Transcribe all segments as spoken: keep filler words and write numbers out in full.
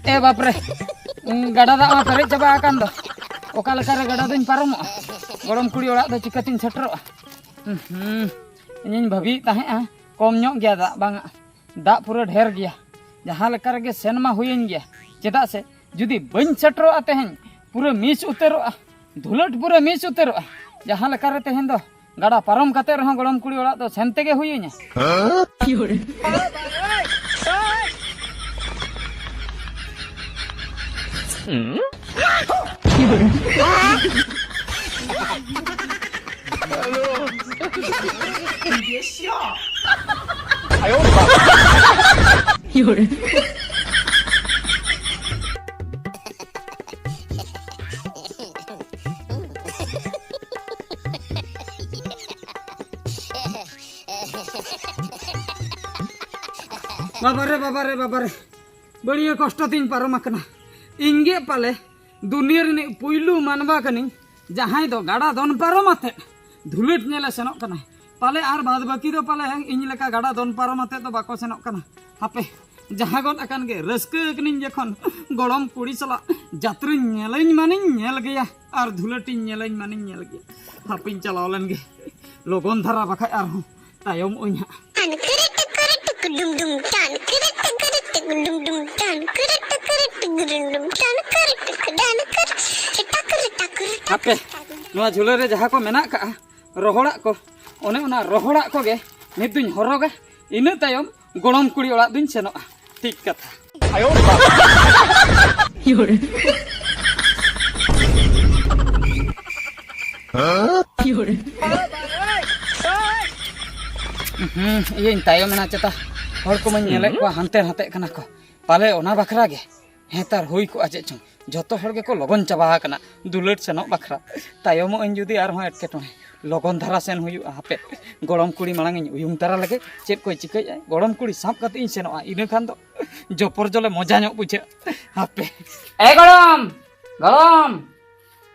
ᱮ ᱵᱟᱯᱨᱮ, ᱜᱟᱰᱟ ᱫᱟᱜ ᱢᱟ ᱯᱮᱨᱮᱡ ᱪᱟᱵᱟ ᱟᱠᱟᱱ ᱫᱚ᱾ ᱚᱠᱟ ᱞᱮᱠᱟᱨᱮ ᱜᱟᱰᱟ ᱫᱚᱧ ᱯᱟᱨᱚᱢᱚᱜᱼᱟ? ᱜᱚᱲᱚᱢ ᱠᱩᱲᱤ ᱚᱲᱟᱜ ᱫᱚ ᱪᱤᱠᱟᱹᱛᱤᱧ ᱥᱮᱴᱮᱨᱚᱜᱼᱟ? ᱦᱩᱸ, ᱤᱧᱤᱧ ᱵᱷᱟᱹᱵᱤᱭᱮᱫ ᱛᱟᱦᱮᱸᱜᱼᱟ ᱠᱚᱢ ᱧᱚᱜ ᱜᱮᱭᱟ ᱫᱟᱜ, ᱵᱟᱝᱟ, ᱫᱟᱜ ᱯᱩᱨᱟᱹ ᱰᱷᱮᱨ ᱜᱮᱭᱟ᱾ ᱡᱟᱦᱟᱸ ᱞᱮᱠᱟ ᱨᱮᱜᱮ ᱥᱮᱱ ᱢᱟ ᱦᱩᱭᱮᱱ ᱜᱮᱭᱟ, ᱪᱮᱫᱟᱜ ᱥᱮ ᱡᱩᱫᱤ ᱵᱟᱹᱧ ᱥᱮᱴᱮᱨᱚᱜᱼᱟ ᱛᱮᱦᱮᱧ, ᱯᱩᱨᱟᱹ ᱢᱤᱥ ᱩᱛᱟᱹᱨᱚᱜᱼᱟ, ᱫᱷᱩᱞᱟᱹᱴ ᱯᱩᱨᱟᱹ ᱢᱤᱥ ᱩᱛᱟᱹᱨᱚᱜᱼᱟ᱾ ᱡᱟᱦᱟᱸ ᱞᱮᱠᱟ ᱨᱮ ᱛᱮᱦᱮᱧ ᱫᱚ ᱜᱟᱰᱟ ᱯᱟᱨᱚᱢ ᱠᱟᱛᱮ ᱨᱮᱦᱚᱸ ᱜᱚᱲᱚᱢ ᱠᱩᱲᱤ ᱚᱲᱟᱜ ᱫᱚ ᱥᱮᱱ ᱛᱮᱜᱮ ᱦᱩᱭᱟᱹᱧᱟ᱾ ᱵᱟᱵᱟᱨᱮ, ᱵᱟᱵᱟᱨᱮ, ᱵᱟᱵᱟᱨᱮ, ᱵᱟᱹᱲᱤᱭᱟᱹ ᱠᱚᱥᱴᱚ ᱛᱤᱧ ᱯᱟᱨᱚᱢ ᱟᱠᱟᱱᱟ᱾ ᱤᱧ ᱜᱮ ᱯᱟᱞᱮ ᱫᱩᱱᱤᱭᱟᱹ ᱨᱤᱱᱤᱡ ᱯᱩᱭᱞᱩ ᱢᱟᱱᱣᱟ ᱠᱟᱹᱱᱟᱹᱧ, ᱡᱟᱦᱟᱸᱭ ᱫᱚ ᱜᱟᱰᱟ ᱫᱚᱱ ᱯᱟᱨᱚᱢ ᱟᱛᱮᱫ ᱫᱷᱩᱞᱟᱹᱴ ᱧᱮᱞᱮ ᱥᱮᱱᱚᱜ ᱠᱟᱱᱟᱭ᱾ ᱯᱟᱞᱮ ᱟᱨ ᱵᱟᱫ ᱵᱟᱹᱠᱤ ᱫᱚ ᱯᱟᱞᱮ ᱤᱧ ᱞᱮᱠᱟ ᱜᱟᱰᱟ ᱫᱚᱱ ᱯᱟᱨᱚᱢ ᱟᱛᱮᱫ ᱫᱚ ᱵᱟᱠᱚ ᱥᱮᱱᱚᱜ ᱠᱟᱱᱟ᱾ ᱦᱟᱯᱮ, ᱡᱟᱦᱟᱸ ᱜᱚᱫ ᱟᱠᱟᱱ ᱜᱮ, ᱨᱟᱹᱥᱠᱟᱹ ᱟᱠᱟᱱᱟᱹᱧ ᱡᱚᱠᱷᱚᱱ, ᱜᱚᱲᱚᱢ ᱠᱩᱲᱤ ᱥᱟᱞᱟᱜ ᱡᱟᱛᱨᱟᱧ ᱧᱮᱞᱟᱹᱧ ᱢᱟᱱᱤᱧ ᱧᱮᱞ ᱜᱮᱭᱟ, ᱟᱨ ᱫᱷᱩᱞᱟᱹᱴᱤᱧ ᱧᱮᱞᱟᱹᱧ ᱢᱟᱱᱤᱧ ᱧᱮᱞ ᱜᱮᱭᱟ᱾ ᱦᱟᱯᱮᱧ ᱪᱟᱞᱟᱣ ᱞᱮᱱ ᱜᱮ ᱞᱚᱜᱚᱱ ᱫᱷᱟᱨᱟ, ᱵᱟᱠᱷᱟᱡ ᱟᱨᱦᱚᱸ ᱛᱟᱭᱚᱢᱚᱜ ᱟᱹᱧ ᱦᱟᱸᱜ᱾ ᱴᱟᱱ ᱠᱤᱨᱤ ᱴᱤᱠᱤᱨᱤ ᱴᱤᱠᱤ ᱰᱩᱢ ᱰᱩᱢ, ᱴᱟᱱ ᱠᱤᱨᱤ ᱴᱤᱠᱤᱨᱤ ᱴᱤᱠᱤ ᱰᱩᱢ ᱰᱩᱢ, ᱴᱟᱱ ᱠᱤᱨᱤ ᱴᱤᱠᱤᱨᱤ ᱴᱤᱠᱤ ᱰᱩᱢ ᱰᱩᱢ, ᱴᱟᱱ ᱠᱤᱨᱤ ᱴᱤᱠᱤ ᱰᱟᱱ ᱠᱤᱨᱤ ᱴᱤᱠᱤᱨᱤ ᱴᱤᱠᱤ ᱰᱩᱢ ᱰᱩᱢ᱾ ᱦᱟᱯᱮ, ᱱᱚᱣᱟ ᱡᱷᱩᱞᱟᱹ ᱨᱮ ᱡᱟᱦᱟᱸ ᱠᱚ ᱢᱮᱱᱟᱜ ᱠᱟᱜᱼᱟ, ᱨᱚᱦᱚᱲᱟᱜ ᱠᱚ, ᱚᱱᱮ ᱚᱱᱟ ᱨᱚᱦᱚᱲᱟᱜ ᱠᱚᱜᱮ ᱱᱤᱛ ᱫᱩᱧ ᱦᱚᱨᱚᱜᱟ᱾ ᱤᱱᱟᱹ ᱛᱟᱭᱚᱢ ᱜᱚᱲᱚᱢ ᱠᱩᱲᱤ ᱚᱲᱟᱜ ᱫᱩᱧ ᱥᱮᱱᱚᱜᱼᱟ᱾ ᱴᱷᱤᱠ ᱠᱟᱛᱷᱟ᱾ ᱦᱩᱸ, ᱤᱭᱟᱹᱧ ᱛᱟᱭᱚᱢ ᱮᱱᱟ ᱪᱮᱛᱟ᱾ ᱦᱚᱲ ᱠᱚᱢᱟᱧ ᱧᱮᱞᱮᱫ ᱠᱚᱣᱟ, ᱦᱟᱱᱛᱮ ᱱᱟᱛᱮᱜ ᱠᱟᱱᱟ ᱠᱚ᱾ ᱯᱟᱞᱮ ᱚᱱᱟ ᱵᱟᱠᱷᱨᱟ ᱜᱮ᱾ ᱦᱮᱸ, ᱛᱟᱨ ᱦᱩᱭ ᱠᱚᱜᱼᱟ ᱪᱮᱫ ᱪᱚᱝ, ᱡᱷᱚᱛᱚ ᱦᱚᱲ ᱜᱮᱠᱚ ᱞᱚᱜᱚᱱ ᱪᱟᱵᱟ ᱟᱠᱟᱱᱟ ᱫᱩᱞᱟᱹᱲ ᱥᱮᱱᱚᱜ ᱵᱟᱠᱷᱨᱟ᱾ ᱛᱟᱭᱚᱢᱚᱜ ᱟᱹᱧ ᱡᱩᱫᱤ ᱟᱨᱦᱚᱸ ᱮᱴᱠᱮᱴᱚᱬᱮ, ᱞᱚᱜᱚᱱ ᱫᱷᱟᱨᱟ ᱥᱮᱱ ᱦᱩᱭᱩᱜᱼᱟ᱾ ᱦᱟᱯᱮ, ᱜᱚᱲᱚᱢ ᱠᱩᱲᱤ ᱢᱟᱲᱟᱝ ᱤᱧ ᱩᱭᱩᱝ ᱛᱟᱨᱟ ᱞᱮᱜᱮ, ᱪᱮᱫ ᱠᱚᱭ ᱪᱤᱠᱟᱹᱭᱮᱫᱼᱟ᱾ ᱜᱚᱲᱚᱢ ᱠᱩᱲᱤ ᱥᱟᱵ ᱠᱟᱛᱮ ᱤᱧ ᱥᱮᱱᱚᱜᱼᱟ, ᱤᱱᱟᱹ ᱠᱷᱟᱱ ᱫᱚ ᱡᱚᱯᱚᱨ ᱡᱚᱞᱮ ᱢᱚᱡᱟ ᱧᱚᱜ ᱵᱩᱡᱷᱟᱹᱜᱼᱟ᱾ ᱦᱟᱯᱮ, ᱮ ᱜᱚᱲᱚᱢ, ᱜᱚᱲᱚᱢ,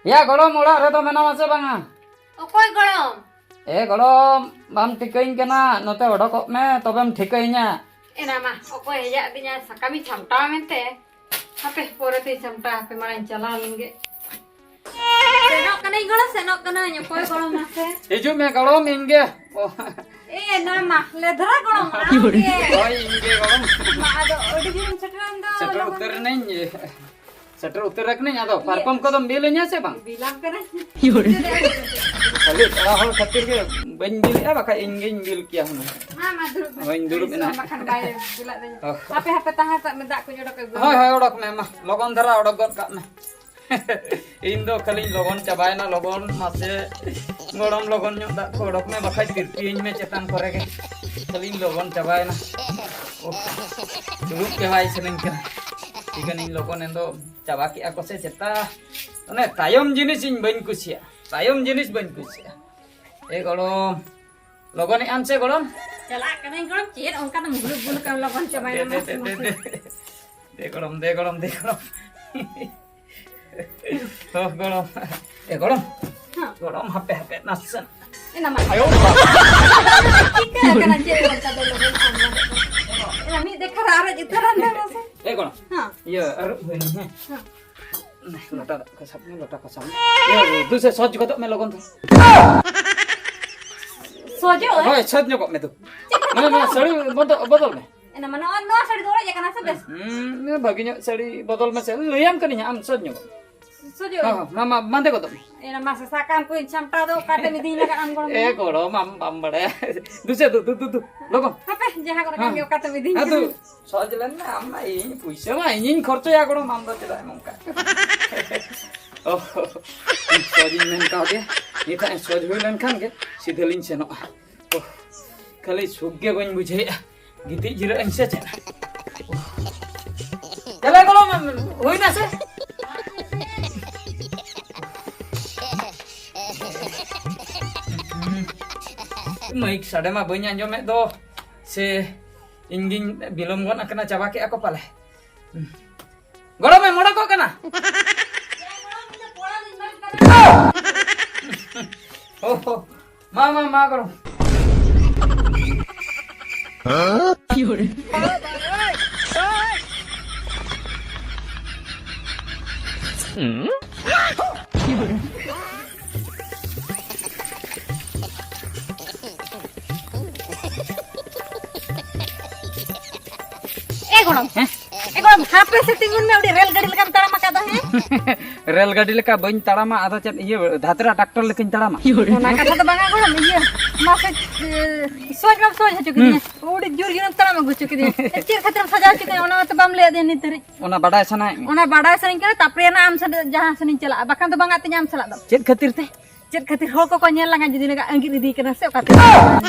ᱭᱟ ᱜᱚᱲᱚᱢ, ᱚᱲᱟᱜ ᱨᱮᱫᱚ ᱢᱮᱱᱟᱢᱟ ᱥᱮ ᱵᱟᱝᱟ? ᱚᱠᱚᱭ ᱜᱚᱲᱚᱢ᱾ ᱮ ᱜᱚᱲᱚᱢ, ᱵᱟᱢ ᱴᱷᱤᱠᱟᱹᱧ ᱠᱟᱱᱟ? ᱱᱚᱛᱮ ᱚᱰᱚᱠᱚᱜ ᱢᱮ, ᱛᱚᱵᱮᱢ ᱴᱷᱤᱠᱟᱹᱭᱤᱧᱟ᱾ ᱮᱱᱟ ᱢᱟ, ᱚᱠᱚᱭ ᱦᱮᱡ ᱟᱫᱤᱧᱟ, ᱥᱟᱠᱟᱢᱤᱧ ᱥᱟᱢᱴᱟᱣ ᱢᱮᱱᱛᱮ᱾ ᱦᱟᱯᱮ, ᱯᱚᱨᱮᱛᱮᱧ ᱥᱟᱢᱴᱟᱣᱟ, ᱦᱟᱯᱮ ᱢᱟᱲᱟᱝ ᱪᱟᱞᱟᱣ ᱞᱮᱱ ᱜᱮ᱾ ᱥᱮᱱᱚᱜ ᱠᱟᱹᱱᱟᱹᱧ ᱜᱚᱲᱚᱢ, ᱥᱮᱱᱚᱜ ᱠᱟᱹᱱᱟᱹᱧ᱾ ᱚᱠᱚᱭ ᱜᱚᱲᱚᱢ ᱢᱟᱥᱮ? ᱦᱤᱡᱩᱜ ᱢᱮ ᱜᱚᱲᱚᱢ, ᱤᱧ ᱜᱮ᱾ ᱚ᱾ ᱮ, ᱱᱟ ᱢᱟ, ᱞᱮ ᱫᱷᱟᱨᱟ ᱜᱚᱲᱚᱢ, ᱟᱢ ᱜᱮ᱾ ᱦᱳᱭ, ᱤᱧ ᱜᱮ ᱜᱚᱲᱚᱢ᱾ ᱢᱟ, ᱟᱫᱚ ᱟᱹᱰᱤ ᱡᱳᱨᱮᱢ ᱥᱮᱴᱮᱨᱮᱱ ᱫᱚ ᱥᱮᱴᱮᱨ ᱞᱚᱜᱚᱱ ᱩᱛᱟᱹᱨ ᱜᱮ᱾ ᱮᱱᱟᱹᱧ᱾ ᱥᱮᱴᱮᱨ ᱩᱛᱟᱹᱨ ᱟᱠᱟᱱᱟᱹᱧ, ᱟᱫᱚ ᱤᱭᱟᱹ᱾ ᱯᱟᱨᱠᱚᱢ ᱠᱚᱫᱚᱢ ᱵᱤᱞ ᱟᱹᱧᱟ ᱥᱮ ᱵᱟᱝ? ᱵᱤᱞᱟᱢ ᱠᱟᱱᱟ᱾ ᱠᱷᱟᱹᱞᱤ ᱯᱮᱲᱟ ᱦᱚᱲ ᱠᱷᱟᱹᱛᱤᱨ ᱜᱮ ᱵᱟᱹᱧ ᱵᱤᱞᱮᱜᱼᱟ, ᱵᱟᱠᱷᱟᱡ ᱤᱧ ᱜᱤᱧ ᱵᱤᱞ ᱠᱮᱭᱟ ᱦᱩᱱᱟᱹᱝ᱾ ᱢᱟ, ᱢᱟ, ᱫᱩᱲᱩᱵ ᱢᱮ᱾ ᱦᱳᱭ, ᱤᱧ ᱫᱩᱲᱩᱵ ᱮᱱᱟ᱾ ᱵᱟᱠᱷᱟᱱ ᱵᱟᱭ ᱵᱤᱞᱟᱜ ᱫᱚ᱾ ᱚ᱾ ᱦᱟᱯᱮ, ᱦᱟᱯᱮ, ᱛᱟᱦᱮᱸ ᱦᱟᱛᱟᱲ ᱢᱮ, ᱫᱟᱜ ᱠᱚᱧ ᱚᱰᱚᱠ ᱟᱹᱜᱩ᱾ ᱦᱳᱭ, ᱦᱳᱭ, ᱚᱰᱚᱠ ᱢᱮ, ᱢᱟ, ᱞᱚᱜᱚᱱ ᱫᱷᱟᱨᱟ ᱚᱰᱚᱠ ᱜᱚᱫ ᱠᱟᱜ ᱢᱮ᱾ ᱤᱧ ᱫᱚ ᱠᱷᱟᱹᱞᱤᱧ ᱞᱚᱜᱚᱱ ᱪᱟᱵᱟᱭᱮᱱᱟ, ᱞᱚᱜᱚᱱ ᱢᱟᱥᱮ᱾ ᱜᱚᱲᱚᱢ, ᱞᱚᱜᱚᱱ ᱧᱚᱜ ᱫᱟᱜ ᱠᱚ ᱚᱰᱚᱠ ᱢᱮ, ᱵᱟᱠᱷᱟᱡ ᱛᱤᱨᱯᱤᱭᱟᱹᱧ ᱢᱮ ᱪᱮᱛᱟᱱ ᱠᱚᱨᱮ ᱜᱮ᱾ ᱠᱷᱟᱹᱞᱤᱧ ᱞᱚᱜᱚᱱ ᱪᱟᱵᱟᱭᱮᱱᱟ᱾ ᱳᱦ, ᱫᱩᱲᱩᱵ ᱜᱮ ᱵᱟᱭ ᱥᱟᱱᱟᱧ ᱠᱟᱱᱟ᱾ ᱴᱷᱤᱠᱟᱹᱱᱤᱧ ᱞᱚᱜᱚᱱ ᱮᱱ ᱫᱚ ᱪᱟᱵᱟ ᱠᱮᱜᱼᱟ ᱠᱚ ᱥᱮ ᱪᱮᱛᱟ? ᱚᱱᱮ ᱛᱟᱭᱚᱢ ᱡᱤᱱᱤᱥ ᱤᱧ ᱵᱟᱹᱧ ᱠᱩᱥᱤᱭᱟᱜᱼᱟ, ᱛᱟᱭᱚᱢ ᱡᱤᱱᱤᱥ ᱵᱟᱹᱧ ᱠᱩᱥᱤᱭᱟᱜᱼᱟ᱾ ᱮ ᱜᱚᱲᱚᱢ, ᱞᱚᱜᱚᱱᱮᱜ ᱟᱢ ᱥᱮ ᱜᱚᱲᱚᱢ? ᱪᱟᱞᱟᱜ ᱠᱟᱹᱱᱟᱹᱧ ᱜᱚᱲᱚᱢ, ᱪᱮᱫ ᱚᱱᱠᱟ ᱫᱚ ᱢᱩᱞᱩᱠ ᱵᱩᱞᱩᱠ ᱟᱢ ᱞᱚᱜᱚᱱ ᱪᱟᱵᱟᱭᱮᱱᱟ, ᱫᱮ, ᱫᱮ, ᱢᱟᱥᱮ, ᱫᱮ, ᱢᱟᱥᱮ᱾ ᱫᱮ᱾ ᱫᱮ ᱜᱚᱲᱚᱢ, ᱫᱮ ᱜᱚᱲᱚᱢ, ᱫᱮ ᱜᱚᱲᱚᱢ᱾ ᱦᱚ, ᱜᱚᱲᱚᱢ᱾ ᱮ, ᱜᱚᱲᱚᱢ᱾ ᱦᱮᱸ᱾ ᱜᱚᱲᱚᱢ, ᱦᱟᱯᱮ, ᱦᱟᱯᱮ, ᱱᱟᱥᱮ᱾ ᱮ, ᱱᱟ ᱢᱟ᱾ ᱟᱭᱳ ᱵᱟᱵᱟ᱾ ᱪᱤᱠᱟᱹ ᱟᱠᱟᱱᱟ? ᱪᱮᱫ ᱚᱱᱠᱟ ᱫᱚ ᱞᱚᱜᱚᱱ ᱟᱢ ᱞᱚᱜᱚᱱ? ᱮ, ᱢᱤᱫ ᱫᱮᱠᱷᱟ ᱨᱮ ᱟᱨᱚ ᱡᱩᱛᱟᱹ ᱨᱟᱱ ᱫᱚ ᱢᱟᱥᱮ᱾ ᱮ, ᱜᱚᱲᱚᱢ᱾ ᱦᱮᱸ᱾ ᱤᱭᱟᱹ, ᱟᱹᱨᱩᱵ ᱦᱩᱭ ᱞᱮᱱ, ᱦᱮᱸ᱾ ᱦᱮᱸ᱾ ᱞᱚᱴᱟ ᱫᱟᱜ ᱠᱚ ᱥᱟᱵ ᱢᱮ, ᱞᱚᱴᱟ ᱠᱚ ᱥᱟᱵ ᱢᱮ᱾ ᱤᱭᱟᱹ, ᱫᱩ ᱥᱮ ᱥᱚᱡᱽ ᱜᱚᱫᱚᱜ ᱢᱮ ᱞᱚᱜᱚᱱ ᱫᱚ᱾ ᱥᱚᱡᱚᱜ? ᱦᱳᱭ, ᱥᱚᱡᱽ ᱧᱚᱜᱚᱜ ᱢᱮ ᱫᱩ᱾ ᱪᱮᱫ ᱠᱚ ᱢᱟᱱᱮ, ᱱᱚᱣᱟ ᱥᱟᱹᱲᱤ ᱵᱚᱫᱚ-, ᱵᱚᱫᱚᱞ ᱢᱮ᱾ ᱮᱱᱟ ᱢᱟ ᱱᱚᱣᱟ, ᱱᱚᱣᱟ ᱥᱟᱹᱲᱤ ᱫᱚ ᱚᱲᱮᱡ ᱟᱠᱟᱱᱟ ᱥᱮ ᱵᱮᱥ? ᱦᱩᱸ, ᱵᱷᱟᱹᱜᱤ ᱧᱚᱜ ᱥᱟᱹᱲᱤ ᱵᱚᱫᱚᱞ ᱢᱮᱥᱮ᱾ ᱞᱟᱹᱭᱟᱢ ᱠᱟᱹᱱᱟᱹᱧ ᱦᱟᱸᱜ, ᱟᱢ ᱥᱚᱡᱽ ᱧᱚᱜᱚᱜ ᱢᱮ᱾ ᱥᱚᱡᱚᱜ? ᱦᱚᱸ, ᱦᱚᱸ, ᱢᱟ, ᱢᱟ, ᱵᱟᱸᱫᱮ ᱜᱚᱫᱚᱜ ᱢᱮ᱾ ᱮᱱᱟ ᱢᱟᱥᱮ, ᱥᱟᱠᱟᱢ ᱠᱚᱧ ᱥᱟᱢᱴᱟᱣ ᱫᱚ ᱚᱠᱟᱛᱮᱢ ᱤᱫᱤᱧ ᱞᱟᱜᱟᱫ ᱟᱢ ᱜᱚᱲᱚᱢ ᱮ ᱢᱟ? ᱜᱚᱲᱚᱢ, ᱟᱢ ᱵᱟᱢ ᱵᱟᱲᱟᱭᱟ᱾ ᱫᱩ ᱥᱮ ᱫᱩ, ᱫᱩ, ᱫᱩ, ᱫᱩ, ᱞᱚᱜᱚᱱ᱾ ᱦᱟᱯᱮ, ᱡᱟᱦᱟᱸ ᱠᱚᱨᱮ ᱠᱷᱟᱱ ᱦᱮᱸ᱾ ᱜᱮ ᱚᱠᱟᱛᱮᱢ ᱤᱫᱤᱧ ᱦᱮᱸ, ᱠᱟᱱᱟ? ᱫᱩ, ᱥᱚᱡᱽ ᱞᱮᱱ ᱢᱮ, ᱟᱢ ᱢᱟ ᱤᱧ ᱯᱩᱭᱥᱟᱹ ᱢᱟ ᱤᱧᱤᱧ ᱠᱷᱚᱨᱪᱟᱭᱟ ᱜᱚᱲᱚᱢ, ᱟᱢ ᱫᱚ ᱪᱮᱫᱟᱜ ᱮᱢ ᱚᱱᱠᱟ? ᱚ, ᱥᱚᱡᱽ ᱤᱧ ᱢᱮᱱ ᱠᱟᱣᱫᱮᱭᱟ, ᱱᱤᱛ ᱦᱟᱸᱜ ᱥᱚᱡᱽ ᱦᱩᱭ ᱞᱮᱱᱠᱷᱟᱱ ᱜᱮ ᱥᱤᱫᱷᱟᱹ ᱞᱤᱧ ᱥᱮᱱᱚᱜᱼᱟ᱾ ᱚ, ᱠᱷᱟᱹᱞᱤ ᱥᱩᱠ ᱜᱮ ᱵᱟᱹᱧ ᱵᱩᱡᱷᱟᱹᱣᱮᱫᱼᱟ᱾ ᱜᱤᱛᱤᱡ ᱡᱤᱨᱟᱹᱜ ᱟᱹᱧ ᱥᱮ ᱪᱮᱫ? ᱪᱟᱞᱟᱣ ᱜᱚᱲᱚᱢ, ᱦᱩᱭᱱᱟ ᱥᱮ? ᱢᱟᱹᱭᱤᱠ ᱥᱟᱰᱮ ᱢᱟ ᱵᱟᱹᱧ ᱟᱸᱡᱚᱢᱮᱫ ᱫᱚ᱾ ᱥᱮ ᱤᱧ ᱜᱤᱧ ᱵᱤᱞᱚᱢ ᱜᱚᱫ ᱟᱠᱟᱱᱟ, ᱪᱟᱵᱟ ᱠᱮᱜᱼᱟ ᱠᱚ ᱯᱟᱞᱮ᱾ ᱜᱚᱲᱚᱢᱮᱢ ᱚᱰᱚᱠᱚᱜ ᱠᱟᱱᱟ? ᱚᱦᱚ, ᱢᱟ, ᱢᱟ, ᱢᱟ, ᱜᱚᱲᱚᱢ᱾ ᱮ ᱜᱚᱲᱚᱢ, ᱦᱮᱸ? ᱮ ᱜᱚᱲᱚᱢ, ᱦᱟᱯᱮ ᱥᱮ ᱛᱤᱸᱜᱩᱱ ᱢᱮ, ᱟᱹᱰᱤ ᱨᱮᱞ ᱜᱟᱹᱰᱤ ᱞᱮᱠᱟᱢ ᱛᱟᱲᱟᱢ ᱟᱠᱟᱫᱟ, ᱦᱮᱸ? ᱨᱮᱞ ᱜᱟᱹᱰᱤ ᱞᱮᱠᱟ ᱵᱟᱹᱧ ᱛᱟᱲᱟᱢᱟ, ᱟᱫᱚ ᱪᱮᱫ ᱤᱭᱟᱹ ᱫᱷᱟᱛᱨᱟ ᱴᱨᱟᱠᱴᱚᱨ ᱞᱮᱠᱟᱧ ᱛᱟᱲᱟᱢᱟ? ᱚᱱᱟ ᱠᱟᱛᱷᱟ ᱫᱚ ᱵᱟᱝᱟ ᱜᱚᱲᱚᱢ, ᱤᱭᱟᱹ, ᱢᱟᱥᱮ, ᱮ, ᱥᱚᱡᱽ ᱵᱟᱢ ᱥᱚᱡᱽ ᱦᱚᱪᱚ ᱠᱤᱫᱤᱧᱟ᱾ ᱦᱩᱸ᱾ ᱟᱹᱰᱤ ᱡᱳᱨ ᱡᱳᱨᱮᱢ ᱛᱟᱲᱟᱢ ᱟᱹᱜᱩ ᱦᱚᱪᱚ ᱠᱤᱫᱤᱧᱟ᱾ ᱪᱮᱫ ᱠᱷᱟᱹᱛᱤᱨᱮᱢ ᱥᱟᱡᱟᱣ ᱦᱚᱪᱚ ᱠᱤᱫᱤᱧᱟ, ᱚᱱᱟ ᱢᱟᱛᱚ ᱵᱟᱢ ᱞᱟᱹᱭ ᱟᱹᱫᱤᱧᱟ ᱱᱤᱛ ᱫᱷᱟᱹᱨᱤᱡ᱾ ᱚᱱᱟ ᱵᱟᱰᱟᱭ ᱥᱟᱱᱟᱭᱮᱫ ᱢᱮ? ᱚᱱᱟ ᱵᱟᱰᱟᱭ ᱥᱟᱱᱟᱧ ᱠᱟᱱᱟ, ᱛᱟᱯᱚᱨᱮ ᱱᱟ ᱟᱢ ᱥᱟᱞᱟᱜ ᱡᱟᱦᱟᱸ ᱥᱮᱱᱤᱧ ᱪᱟᱞᱟᱜᱼᱟ, ᱵᱟᱠᱷᱟᱱ ᱫᱚ ᱵᱟᱝ ᱟᱹᱛᱤᱧᱟ ᱟᱢ ᱥᱟᱞᱟᱜ ᱫᱚ᱾ ᱪᱮᱫ ᱠᱷᱟᱹᱛᱤᱨ ᱛᱮ? ᱪᱮᱫ ᱠᱷᱟᱹᱛᱤᱨ ᱦᱚᱲ ᱠᱚᱠᱚ ᱧᱮᱞ ᱞᱟᱝᱟ ᱡᱩᱫᱤ ᱞᱮᱠᱟ ᱟᱸᱜᱤᱨ ᱤᱫᱤ ᱠᱟᱱᱟ ᱥᱮ ᱚᱠᱟᱛᱮ?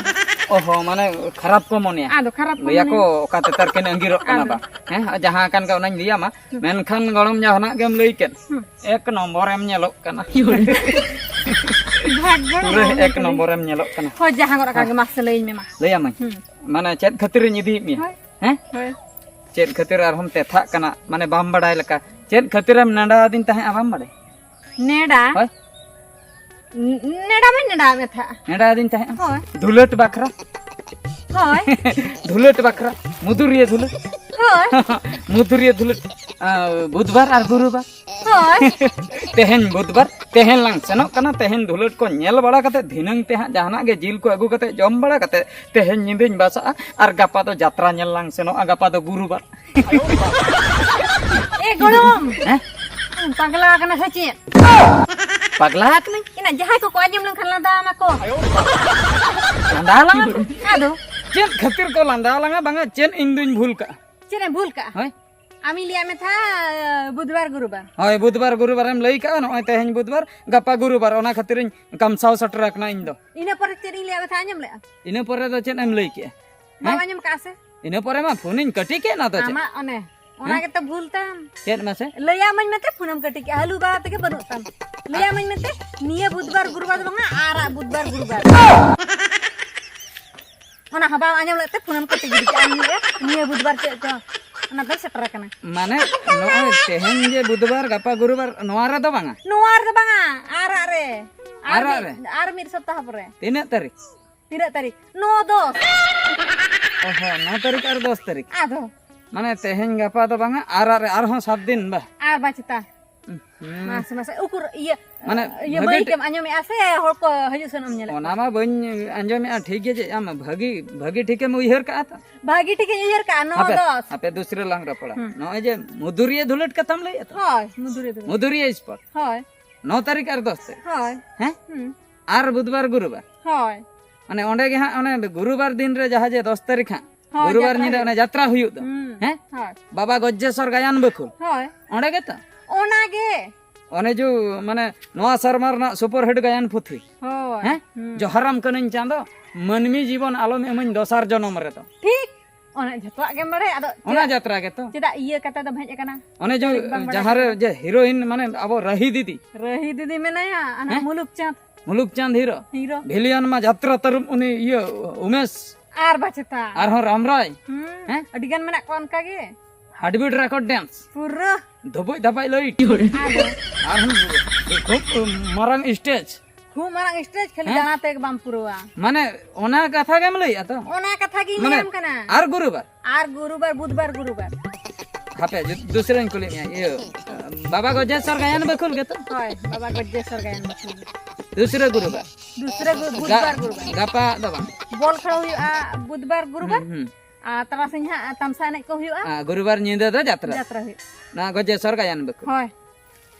ᱚᱦᱚ, ᱢᱟᱱᱮ ᱠᱷᱟᱨᱟᱯ ᱠᱚ ᱢᱚᱱᱮᱭᱟ᱾ ᱟᱫᱚ ᱠᱷᱟᱨᱟᱯ ᱠᱚ ᱞᱟᱹᱭᱟ ᱠᱚ ᱢᱚᱱᱮᱭᱟ᱾ ᱚᱠᱟ ᱛᱮᱛᱟᱨ ᱠᱤᱱ ᱟᱸᱜᱤᱨᱚᱜ ᱠᱟᱱᱟ ᱟᱫᱚ᱾ ᱵᱟ? ᱦᱮᱸ, ᱡᱟᱦᱟᱸ ᱠᱟᱱ ᱜᱮ ᱚᱱᱟᱧ ᱞᱟᱹᱭᱟᱢᱟ᱾ ᱦᱩᱸ᱾ ᱢᱮᱱᱠᱷᱟᱱ ᱜᱚᱲᱚᱢ ᱡᱟᱦᱟᱱᱟᱜ ᱜᱮᱢ ᱞᱟᱹᱭ ᱠᱮᱫ, ᱦᱩᱸ᱾ ᱮᱠ ᱱᱚᱢᱵᱚᱨ ᱮᱢ ᱧᱮᱞᱚᱜ ᱠᱟᱱᱟ᱾ ᱵᱷᱟᱜᱽ ᱜᱚᱲᱚᱢ ᱯᱩᱨᱟᱹ ᱮᱠ ᱱᱚᱢᱵᱚᱨ ᱮᱢ ᱧᱮᱞᱚᱜ ᱠᱟᱱᱟ᱾ ᱦᱳᱭ, ᱡᱟᱦᱟᱸ ᱜᱚᱫ ᱟᱠᱟᱱ ᱜᱮ, ᱦᱳᱭ᱾ ᱢᱟᱥᱮ ᱞᱟᱹᱭᱟᱹᱧ ᱢᱮ ᱢᱟ᱾ ᱞᱟᱹᱭᱟᱢᱟᱹᱧ᱾ ᱦᱩᱸ᱾ ᱢᱟᱱᱮ ᱪᱮᱫ ᱠᱷᱟᱹᱛᱤᱨᱤᱧ ᱤᱫᱤᱭᱮᱫ ᱢᱮᱭᱟ? ᱦᱳᱭ᱾ ᱦᱮᱸ? ᱦᱳᱭ᱾ ᱪᱮᱫ ᱠᱷᱟᱹᱛᱤᱨ ᱟᱨᱦᱚᱸᱢ ᱛᱮᱛᱷᱟᱜ ᱠᱟᱱᱟ? ᱢᱟᱱᱮ ᱵᱟᱢ ᱵᱟᱰᱟᱭ ᱞᱮᱠᱟ᱾ ᱪᱮᱫ ᱠᱷᱟᱹᱛᱤᱨᱮᱢ ᱱᱮᱰᱟ ᱟᱹᱫᱤᱧ ᱛᱟᱦᱮᱸᱫᱼᱟ, ᱵᱟᱢ ᱵᱟᱰᱟᱭᱟ? ᱱᱮᱰᱟ? ᱦᱳᱭ᱾ ᱱ-, ᱱᱮᱰᱟ ᱢᱟᱧ ᱱᱮᱰᱟ ᱢᱮ ᱛᱟᱦᱮᱸᱫ᱾ ᱱᱮᱰᱟ ᱟᱹᱫᱤᱧ ᱛᱟᱦᱮᱸᱫᱼᱟ? ᱦᱳᱭ᱾ ᱫᱷᱩᱞᱟᱹᱴ ᱵᱟᱠᱷᱨᱟ᱾ ᱦᱳᱭ᱾ ᱫᱷᱩᱞᱟᱹᱴ ᱵᱟᱠᱷᱨᱟ᱾ ᱢᱩᱫᱩᱨᱤᱭᱟᱹ ᱫᱷᱩᱞᱟᱹᱴ᱾ ᱦᱳᱭ᱾ ᱢᱩᱫᱩᱨᱤᱭᱟᱹ ᱫᱷᱩᱞᱟᱹᱴ᱾ ᱟ, ᱵᱩᱫᱷᱵᱟᱨ ᱟᱨ ᱜᱩᱨᱩᱵᱟᱨ᱾ ᱦᱳᱭ᱾ ᱛᱮᱦᱮᱧ ᱵᱩᱫᱷᱵᱟᱨ, ᱛᱮᱦᱮᱧ ᱞᱟᱝ ᱥᱮᱱᱚᱜ ᱠᱟᱱᱟ᱾ ᱛᱮᱦᱮᱧ ᱫᱷᱩᱞᱟᱹᱴ ᱠᱚ ᱧᱮᱞ ᱵᱟᱲᱟ ᱠᱟᱛᱮ, ᱫᱷᱤᱱᱟᱹᱝ ᱛᱮ ᱦᱟᱸᱜ ᱡᱟᱦᱟᱱᱟᱜ ᱜᱮ ᱡᱤᱞ ᱠᱚ ᱟᱹᱜᱩ ᱠᱟᱛᱮ ᱡᱚᱢ ᱵᱟᱲᱟ ᱠᱟᱛᱮ, ᱛᱮᱦᱮᱧ ᱧᱤᱫᱟᱹᱧ ᱵᱟᱥᱟᱜᱼᱟ ᱟᱨ ᱜᱟᱯᱟ ᱫᱚ ᱡᱟᱛᱨᱟ ᱧᱮᱞ ᱞᱟᱝ ᱥᱮᱱᱚᱜᱼᱟ᱾ ᱜᱟᱯᱟ ᱫᱚ ᱜᱩᱨᱩᱵᱟᱨ᱾ ᱮ ᱜᱚᱲᱚᱢ! ᱦᱮᱸ? ᱯᱟᱜᱽᱞᱟ ᱟᱠᱟᱱᱟ ᱥᱮ ᱪᱮᱫ? ᱯᱟᱜᱽᱞᱟ ᱟᱠᱟᱱᱟᱹᱧ? ᱮᱱᱟ ᱡᱟᱦᱟᱸᱭ ᱠᱚᱠᱚ ᱟᱸᱡᱚᱢ ᱞᱮᱱᱠᱷᱟᱱ ᱞᱟᱸᱫᱟ ᱟᱢᱟ ᱠᱚ᱾ ᱞᱟᱸᱫᱟ ᱟᱞᱟᱝᱟ ᱠᱚ? ᱟᱫᱚ? ᱪᱮᱫ ᱠᱷᱟᱹᱛᱤᱨ ᱠᱚ ᱞᱟᱸᱫᱟ ᱟᱞᱟᱝᱟ? ᱵᱟᱝᱟ, ᱪᱮᱫ ᱤᱧ ᱫᱩᱧ ᱵᱷᱩᱞ ᱠᱟᱜᱼᱟ? ᱪᱮᱫ ᱮᱢ ᱵᱷᱩᱞ ᱠᱟᱜᱼᱟ? ᱦᱳᱭ᱾ ᱟᱢᱤᱧ ᱞᱟᱹᱭᱟᱫ ᱢᱮ ᱛᱟᱦᱮᱸᱫ, ᱵᱩᱫᱷᱵᱟᱨ ᱜᱩᱨᱩᱵᱟᱨ᱾ ᱦᱳᱭ, ᱵᱩᱫᱷᱵᱟᱨ ᱜᱩᱨᱩᱵᱟᱨᱮᱢ ᱞᱟᱹᱭ ᱠᱟᱜᱼᱟ, ᱱᱚᱜᱼᱚᱭ ᱛᱮᱦᱮᱧ ᱵᱩᱫᱷᱵᱟᱨ, ᱜᱟᱯᱟ ᱜᱩᱨᱩᱵᱟᱨ, ᱚᱱᱟ ᱠᱷᱟᱹᱛᱤᱨᱤᱧ ᱠᱟᱢᱥᱟᱣ ᱥᱮᱴᱮᱨ ᱟᱠᱟᱱᱟ ᱤᱧ ᱫᱚ᱾ ᱤᱱᱟᱹ ᱯᱚᱨᱮ ᱪᱮᱫ ᱤᱧ ᱞᱟᱹᱭᱟᱫ ᱢᱮ ᱛᱟᱦᱮᱸᱫ, ᱟᱸᱡᱚᱢ ᱞᱮᱜᱼᱟ? ᱤᱱᱟᱹ ᱯᱚᱨᱮ ᱫᱚ ᱪᱮᱫ ᱮᱢ ᱞᱟᱹᱭ ᱠᱮᱜᱼᱟ? ᱵᱟᱢ ᱦᱮᱸ? ᱟᱸᱡᱚᱢ ᱠᱟᱜᱼᱟ ᱥᱮ? ᱤᱱᱟᱹ ᱯᱚᱨᱮ ᱢᱟ ᱯᱷᱳᱱᱤᱧ ᱠᱟᱹᱴᱤ ᱠᱮᱫ, ᱱᱟ ᱫᱚ ᱪᱮᱫ? ᱟᱢᱟᱜ ᱚᱱᱮ, ᱚᱱᱟ ᱦᱮᱸ? ᱜᱮᱛᱚ ᱵᱷᱩᱞ ᱛᱟᱢ᱾ ᱪᱮᱫ ᱢᱟᱥᱮ? ᱞᱟᱹᱭᱟᱢᱟᱹᱧ ᱢᱮᱱᱛᱮ ᱯᱷᱳᱱᱮᱢ ᱠᱟᱹᱴᱤ ᱠᱮᱜᱼᱟ, ᱦᱟᱹᱞᱩ ᱵᱟᱵᱟ ᱛᱮᱜᱮ ᱵᱟᱹᱱᱩᱜ ᱛᱟᱢ᱾ ᱞᱟᱹᱭᱟᱢᱟᱹᱧ ᱢᱮᱱᱛᱮ, ᱱᱤᱭᱟᱹ ᱵᱩᱫᱷᱵᱟᱨ ᱜᱩᱨᱩᱵᱟᱨ ᱫᱚ ᱵᱟᱝᱟ, ᱟᱨᱟᱜ ᱵᱩᱫᱷᱵᱟᱨ ᱜᱩᱨᱩᱵᱟᱨ᱾ ᱚᱱᱟ ᱦᱚᱸ ᱵᱟᱢ ᱟᱸᱡᱚᱢ ᱞᱮᱫ ᱛᱮ ᱯᱷᱳᱱᱮᱢ ᱠᱟᱹᱴᱤ ᱜᱤᱰᱤ ᱠᱮᱜᱼᱟ᱾ ᱱᱤᱭᱟᱹ, ᱱᱤᱭᱟᱹ ᱵᱩᱫᱷᱵᱟᱨ ᱪᱮᱫ ᱪᱚ, ᱚᱱᱟ ᱫᱚ ᱥᱮᱴᱮᱨ ᱟᱠᱟᱱᱟ᱾ ᱢᱟᱱᱮ ᱱᱚᱜᱼᱚᱭ ᱛᱮᱦᱮᱧ ᱡᱮ ᱵᱩᱫᱷᱵᱟᱨ, ᱜᱟᱯᱟ ᱜᱩᱨᱩᱵᱟᱨ, ᱱᱚᱣᱟ ᱨᱮᱫᱚ ᱵᱟᱝᱟ? ᱱᱚᱣᱟ ᱨᱮᱫᱚ ᱵᱟᱝᱟ, ᱟᱨᱟᱜ ᱨᱮ᱾ ᱟᱨᱟᱜ ᱨᱮ? ᱟᱨ ᱢᱤᱫ ᱥᱚᱯᱛᱟᱦᱚ ᱯᱚᱨᱮ᱾ ᱛᱤᱱᱟᱹᱜ ᱛᱟᱹᱨᱤᱠᱷ? ᱛᱤᱱᱟᱹᱜ ᱛᱟᱹᱨᱤᱠᱷ? ᱱᱚ ᱫᱚᱥ᱾ ᱚᱦᱚ, ᱱᱚ ᱛᱟᱹᱨᱤᱠᱷ ᱟᱨ ᱫᱚᱥ ᱛᱟᱹᱨᱤᱠᱷ᱾ ᱟᱫᱚ ᱢᱟᱱᱮ ᱛᱮᱦᱮᱧ ᱜᱟᱯᱟ ᱫᱚ ᱵᱟᱝᱟ, ᱟᱨᱟᱜ ᱨᱮ ᱟᱨᱦᱚᱸ ᱥᱟᱛ ᱫᱤᱱ ᱵᱟ? ᱟᱨ ᱵᱟᱪᱮᱛᱟ᱾ ᱦᱩᱸ᱾ ᱢᱟᱥᱮ, ᱢᱟᱥᱮ, ᱩᱠᱩᱨ ᱤᱭᱟᱹ, ᱢᱟᱱᱮ ᱤᱭᱟᱹ ᱵᱷᱟᱹᱜᱤ ᱵᱟᱹᱭ ᱴᱷᱤᱠ ᱜᱮᱢ ᱟᱸᱡᱚᱢᱮᱜᱼᱟ ᱥᱮ ᱦᱚᱲ ᱠᱚ ᱦᱤᱡᱩᱜ ᱥᱮᱱᱚᱜ ᱮᱢ ᱧᱮᱞᱮᱫ ᱚᱱᱟ ᱠᱚᱣᱟ? ᱢᱟ ᱵᱟᱹᱧ ᱟᱸᱡᱚᱢᱮᱜᱼᱟ, ᱴᱷᱤᱠ ᱜᱮ ᱪᱮᱫ ᱟᱢ ᱵᱷᱟᱹᱜᱤ, ᱵᱷᱟᱹᱜᱤ ᱴᱷᱤᱠᱮᱢ ᱩᱭᱦᱟᱹᱨ ᱠᱟᱜᱼᱟ ᱛᱚ? ᱵᱷᱟᱹᱜᱤ ᱴᱷᱤᱠ ᱤᱧ ᱩᱭᱦᱟᱹᱨ ᱠᱟᱜᱼᱟ, ᱱᱚ ᱦᱟᱯᱮ, ᱫᱚᱥ᱾ ᱦᱟᱯᱮ ᱫᱩᱥᱨᱟᱹ ᱞᱟᱝ ᱨᱚᱯᱚᱲᱟ᱾ ᱦᱩᱸ᱾ ᱱᱚᱜᱼᱚᱭ ᱡᱮ ᱢᱩᱫᱩᱨᱤᱭᱟᱹ ᱫᱷᱩᱞᱟᱹᱴ ᱠᱟᱛᱷᱟᱢ ᱞᱟᱹᱭᱮᱫᱼᱟ ᱛᱚ? ᱦᱳᱭ, ᱢᱩᱫᱩᱨᱤᱭᱟᱹ ᱫᱷᱩᱞᱟᱹᱴ᱾ ᱢᱩᱫᱩᱨᱤᱭᱟᱹ ᱥᱯᱚᱴ᱾ ᱦᱳᱭ᱾ ᱱᱚ ᱛᱟᱹᱨᱤᱠᱷ ᱟᱨ ᱫᱚᱥ ᱛᱟᱹᱨᱤᱠᱷ᱾ ᱦᱳᱭ᱾ ᱦᱮᱸ? ᱦᱩᱸ᱾ ᱟᱨ ᱵᱩᱫᱷᱵᱟᱨ ᱜᱩᱨᱩᱵᱟᱨ᱾ ᱦᱳᱭ᱾ ᱢᱟᱱᱮ ᱚᱸᱰᱮ ᱜᱮ ᱦᱟᱸᱜ ᱚᱱᱮ ᱜᱩᱨᱩᱵᱟᱨ ᱫᱤᱱ ᱨᱮ ᱡᱟᱦᱟᱸ ᱡᱮ ᱫᱚᱥ ᱛᱟᱹᱨᱤᱠᱷ ᱦᱟᱸᱜ, ᱦᱳᱭ, ᱜᱩᱨᱩᱵᱟᱨ ᱡᱟᱛᱨᱟ ᱧᱤᱫᱟᱹ ᱦᱩᱭᱩᱜ᱾ ᱚᱱᱮ ᱡᱟᱛᱨᱟ ᱦᱩᱭᱩᱜ ᱫᱚ, ᱦᱩᱸ, ᱦᱮᱸ? ᱦᱳᱭ᱾ ᱵᱟᱵᱟ ᱜᱚᱡᱽᱡᱮᱥᱚᱨ ᱜᱟᱭᱟᱱ ᱵᱟᱹᱠᱷᱩᱞ᱾ ᱦᱳᱭ᱾ ᱚᱸᱰᱮ ᱜᱮᱛᱚ? ᱚᱱᱟ ᱜᱮ᱾ ᱚᱱᱮ ᱡᱩ, ᱢᱟᱱᱮ, ᱱᱚᱣᱟ ᱥᱮᱨᱢᱟ ᱨᱮᱱᱟᱜ ᱥᱩᱯᱟᱨ ᱦᱤᱴ ᱜᱟᱭᱟᱱ ᱯᱩᱛᱷᱤ᱾ ᱦᱳᱭ᱾ ᱦᱮᱸ? ᱦᱩᱸ᱾ ᱡᱚᱦᱟᱨᱟᱢ ᱠᱟᱹᱱᱟᱹᱧ ᱪᱟᱸᱫᱚ, ᱢᱟᱹᱱᱢᱤ ᱡᱤᱵᱚᱱ ᱟᱞᱚᱢ ᱮᱢᱟᱹᱧ ᱫᱚᱥᱟᱨ ᱡᱚᱱᱚᱢ ᱨᱮᱫᱚ᱾ ᱴᱷᱤᱠ᱾ ᱚᱱᱮ ᱡᱷᱚᱛᱚᱣᱟᱜ ᱜᱮᱢ ᱵᱟᱲᱟᱭᱟ, ᱟᱫᱚ ᱚᱱᱟ ᱪᱮᱫᱟᱜ, ᱡᱟᱛᱨᱟ ᱜᱮᱛᱚ᱾ ᱪᱮᱫᱟᱜ ᱤᱭᱟᱹ ᱠᱟᱛᱮ ᱫᱚᱢ ᱦᱮᱡ ᱟᱠᱟᱱᱟ? ᱚᱱᱮ ᱡᱩ, ᱵᱟᱝ ᱵᱟᱲᱟᱭ ᱡᱟᱦᱟᱸ ᱨᱮ ᱠᱟᱱᱟ᱾ ᱡᱮ ᱦᱤᱨᱳᱭᱤᱱ, ᱢᱟᱱᱮ, ᱟᱵᱚ ᱨᱟᱦᱤ ᱫᱤᱫᱤ᱾ ᱨᱟᱦᱤ ᱫᱤᱫᱤ ᱢᱮᱱᱟᱭᱟ, ᱚᱱᱟ ᱦᱮᱸ? ᱢᱩᱞᱩᱠ ᱪᱟᱸᱫᱽ᱾ ᱢᱩᱞᱩᱠ ᱪᱟᱸᱫᱽ ᱦᱤᱨᱳ᱾ ᱦᱤᱨᱳ᱾ ᱵᱷᱤᱞᱤᱭᱟᱱ ᱢᱟ ᱡᱟᱛᱨᱟ ᱛᱟᱹᱨᱩᱵ ᱩᱱᱤ ᱤᱭᱟᱹ ᱩᱢᱮᱥ᱾ ᱟᱨ ᱵᱟᱪᱮᱛᱟ᱾ ᱟᱨᱦᱚᱸ ᱨᱟᱢᱨᱟᱭ᱾ ᱦᱩᱸ᱾ ᱦᱮᱸ? ᱟᱹᱰᱤ ᱜᱟᱱ ᱢᱮᱱᱟᱜ ᱠᱚᱣᱟ ᱚᱱᱠᱟ ᱜᱮ᱾ ᱦᱟᱰᱵᱤᱰ ᱨᱮᱠᱚᱨᱰ ᱰᱮᱱᱥ᱾ ᱯᱩᱨᱟᱹ᱾ ᱫᱷᱚᱵᱚᱡ ᱫᱷᱟᱯᱟᱡ ᱞᱟᱹᱭᱤᱴ᱾ ᱟᱫᱚ? ᱟᱨᱦᱚᱸ ᱠᱷᱩᱵ ᱢᱟᱨᱟᱝ ᱥᱴᱮᱡᱽ᱾ ᱠᱷᱩᱵ ᱢᱟᱨᱟᱝ ᱥᱴᱮᱡᱽ, ᱠᱷᱟᱹᱞᱤ ᱦᱮᱸ? ᱫᱟᱬᱟ ᱛᱮᱜᱮ ᱵᱟᱢ ᱯᱩᱨᱟᱹᱣᱟ᱾ ᱢᱟᱱᱮ ᱚᱱᱟ ᱠᱟᱛᱷᱟ ᱜᱮᱢ ᱞᱟᱹᱭᱮᱜᱼᱟ ᱛᱚ? ᱚᱱᱟ ᱠᱟᱛᱷᱟ ᱜᱤᱧ ᱢᱟᱱᱮ ᱞᱟᱹᱭᱟᱢ ᱠᱟᱱᱟ᱾ ᱟᱨ ᱜᱩᱨᱩᱵᱟᱨ? ᱟᱨ ᱜᱩᱨᱩᱵᱟᱨ, ᱵᱩᱫᱷᱵᱟᱨ, ᱜᱩᱨᱩᱵᱟᱨ᱾ ᱦᱟᱯᱮ, ᱡᱩ-, ᱫᱩᱥᱨᱟᱧ ᱠᱩᱞᱤ ᱢᱮᱭᱟ, ᱤᱭᱟᱹ, ᱵᱟᱵᱟ ᱜᱚᱡᱮᱥᱚᱨ ᱜᱟᱭᱟᱱ ᱵᱟᱹᱠᱷᱩᱞ ᱜᱮᱛᱚ? ᱦᱳᱭ, ᱵᱟᱵᱟ ᱜᱚᱡᱮᱥᱚᱨ ᱜᱟᱭᱟᱱ ᱵᱟᱹᱠᱷᱩᱞ ᱜᱮ᱾ ᱫᱩᱥᱨᱟᱹ ᱜᱩᱨᱩᱵᱟᱨ᱾ ᱫᱩᱥᱨᱟᱹ ᱜᱩ-, ᱜᱟ-, ᱵᱩᱫᱷᱵᱟᱨ, ᱜᱩᱨᱩᱵᱟᱨ᱾ ᱜᱟᱯᱟ ᱫᱚ ᱵᱟᱝ᱾ ᱵᱚᱞ ᱠᱷᱮᱞ ᱦᱩᱭᱩᱜᱼᱟ ᱵᱩᱫᱷᱵᱟᱨ, ᱜᱩᱨᱩᱵᱟᱨ᱾ ᱦᱩᱸ, ᱦᱩᱸ᱾ ᱟᱨ ᱛᱟᱨᱟᱥᱤᱧ ᱦᱟᱸᱜ ᱛᱟᱢᱥᱟ ᱮᱱᱮᱡ ᱠᱚ ᱦᱩᱭᱩᱜᱼᱟ᱾ ᱟᱨ ᱜᱩᱨᱩᱵᱟᱨ ᱧᱤᱫᱟᱹ ᱫᱚ ᱡᱟᱛᱨᱟ᱾ ᱡᱟᱛᱨᱟ ᱦᱩᱭᱩᱜᱼᱟ᱾ ᱱᱚᱣᱟ ᱜᱚᱡᱮᱥᱚᱨ ᱜᱟᱭᱟᱱ ᱵᱟᱹᱠᱷᱩᱞ᱾ ᱦᱳᱭ᱾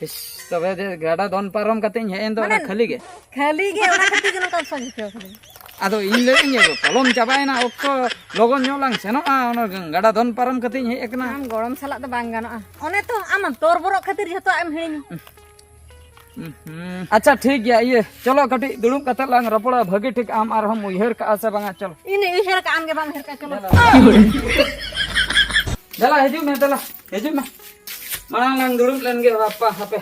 ᱤᱥ, ᱛᱚᱵᱮ ᱡᱮ ᱜᱟᱰᱟ ᱫᱚᱱ ᱯᱟᱨᱚᱢ ᱠᱟᱛᱮᱧ ᱦᱮᱡ ᱮᱱ ᱫᱚ, ᱚᱱᱟ ᱢᱟᱱᱮ, ᱠᱷᱟᱹᱞᱤ ᱜᱮ? ᱠᱷᱟᱹᱞᱤ ᱜᱮ, ᱚᱱᱟ ᱠᱷᱟᱹᱛᱤᱨ ᱜᱮ ᱱᱚᱝᱠᱟᱢ ᱥᱚᱡᱷᱮ ᱦᱚᱪᱚ ᱠᱟᱹᱫᱟᱹᱧ᱾ ᱟᱫᱚ ᱤᱧ ᱞᱟᱹᱭᱮᱫ ᱟᱹᱧ, ᱯᱚᱞᱚᱢ ᱪᱟᱵᱟᱭᱮᱱᱟ ᱚᱠᱛᱚ, ᱞᱚᱜᱚᱱ ᱧᱚᱜ ᱞᱟᱝ ᱥᱮᱱᱚᱜᱼᱟ, ᱚᱱᱟ ᱜᱟᱰᱟ ᱫᱚᱱ ᱯᱟᱨᱚᱢ ᱠᱟᱛᱮᱧ ᱦᱮᱡ ᱟᱠᱟᱱᱟ᱾ ᱟᱢ ᱜᱚᱲᱚᱢ ᱥᱟᱞᱟᱜ ᱫᱚ ᱵᱟᱝ ᱜᱟᱱᱚᱜᱼᱟ, ᱚᱱᱮ ᱛᱚ ᱟᱢ ᱛᱚᱨᱵᱚᱨᱚᱜ ᱠᱷᱟᱹᱛᱤᱨ ᱡᱷᱚᱛᱚᱣᱟᱜ ᱮᱢ ᱦᱤᱲᱤᱧᱟ᱾ ᱦᱩᱸ, ᱦᱩᱸ᱾ ᱟᱪᱪᱷᱟ, ᱴᱷᱤᱠ ᱜᱮᱭᱟ, ᱤᱭᱟᱹ, ᱪᱚᱞᱚ ᱠᱟᱹᱴᱤᱡ ᱫᱩᱲᱩᱵ ᱠᱟᱛᱮ ᱞᱟᱝ ᱨᱚᱯᱚᱲᱟ, ᱵᱷᱟᱹᱜᱤ ᱴᱷᱤᱠ ᱟᱢ ᱟᱨᱦᱚᱸᱢ ᱩᱭᱦᱟᱹᱨ ᱠᱟᱜᱼᱟ ᱥᱮ ᱵᱟᱝᱟ, ᱪᱚᱞᱚ᱾ ᱤᱧ ᱩᱭᱦᱟᱹᱨ ᱠᱟᱜᱼᱟ, ᱟᱢ ᱜᱮ ᱵᱟᱢ ᱩᱭᱦᱟᱹᱨ ᱠᱟᱜᱼᱟ, ᱪᱚᱞᱚ᱾ ᱫᱮᱞᱟ, ᱦᱤᱡᱩᱜ ᱢᱮ, ᱫᱮᱞᱟ᱾ ᱦᱤᱡᱩᱜ ᱢᱮ᱾ ᱢᱟᱲᱟᱝ ᱞᱟᱝ ᱫᱩᱲᱩᱵ ᱞᱮᱱ ᱜᱮ ᱵᱟᱯᱟ, ᱦᱟᱯᱮ᱾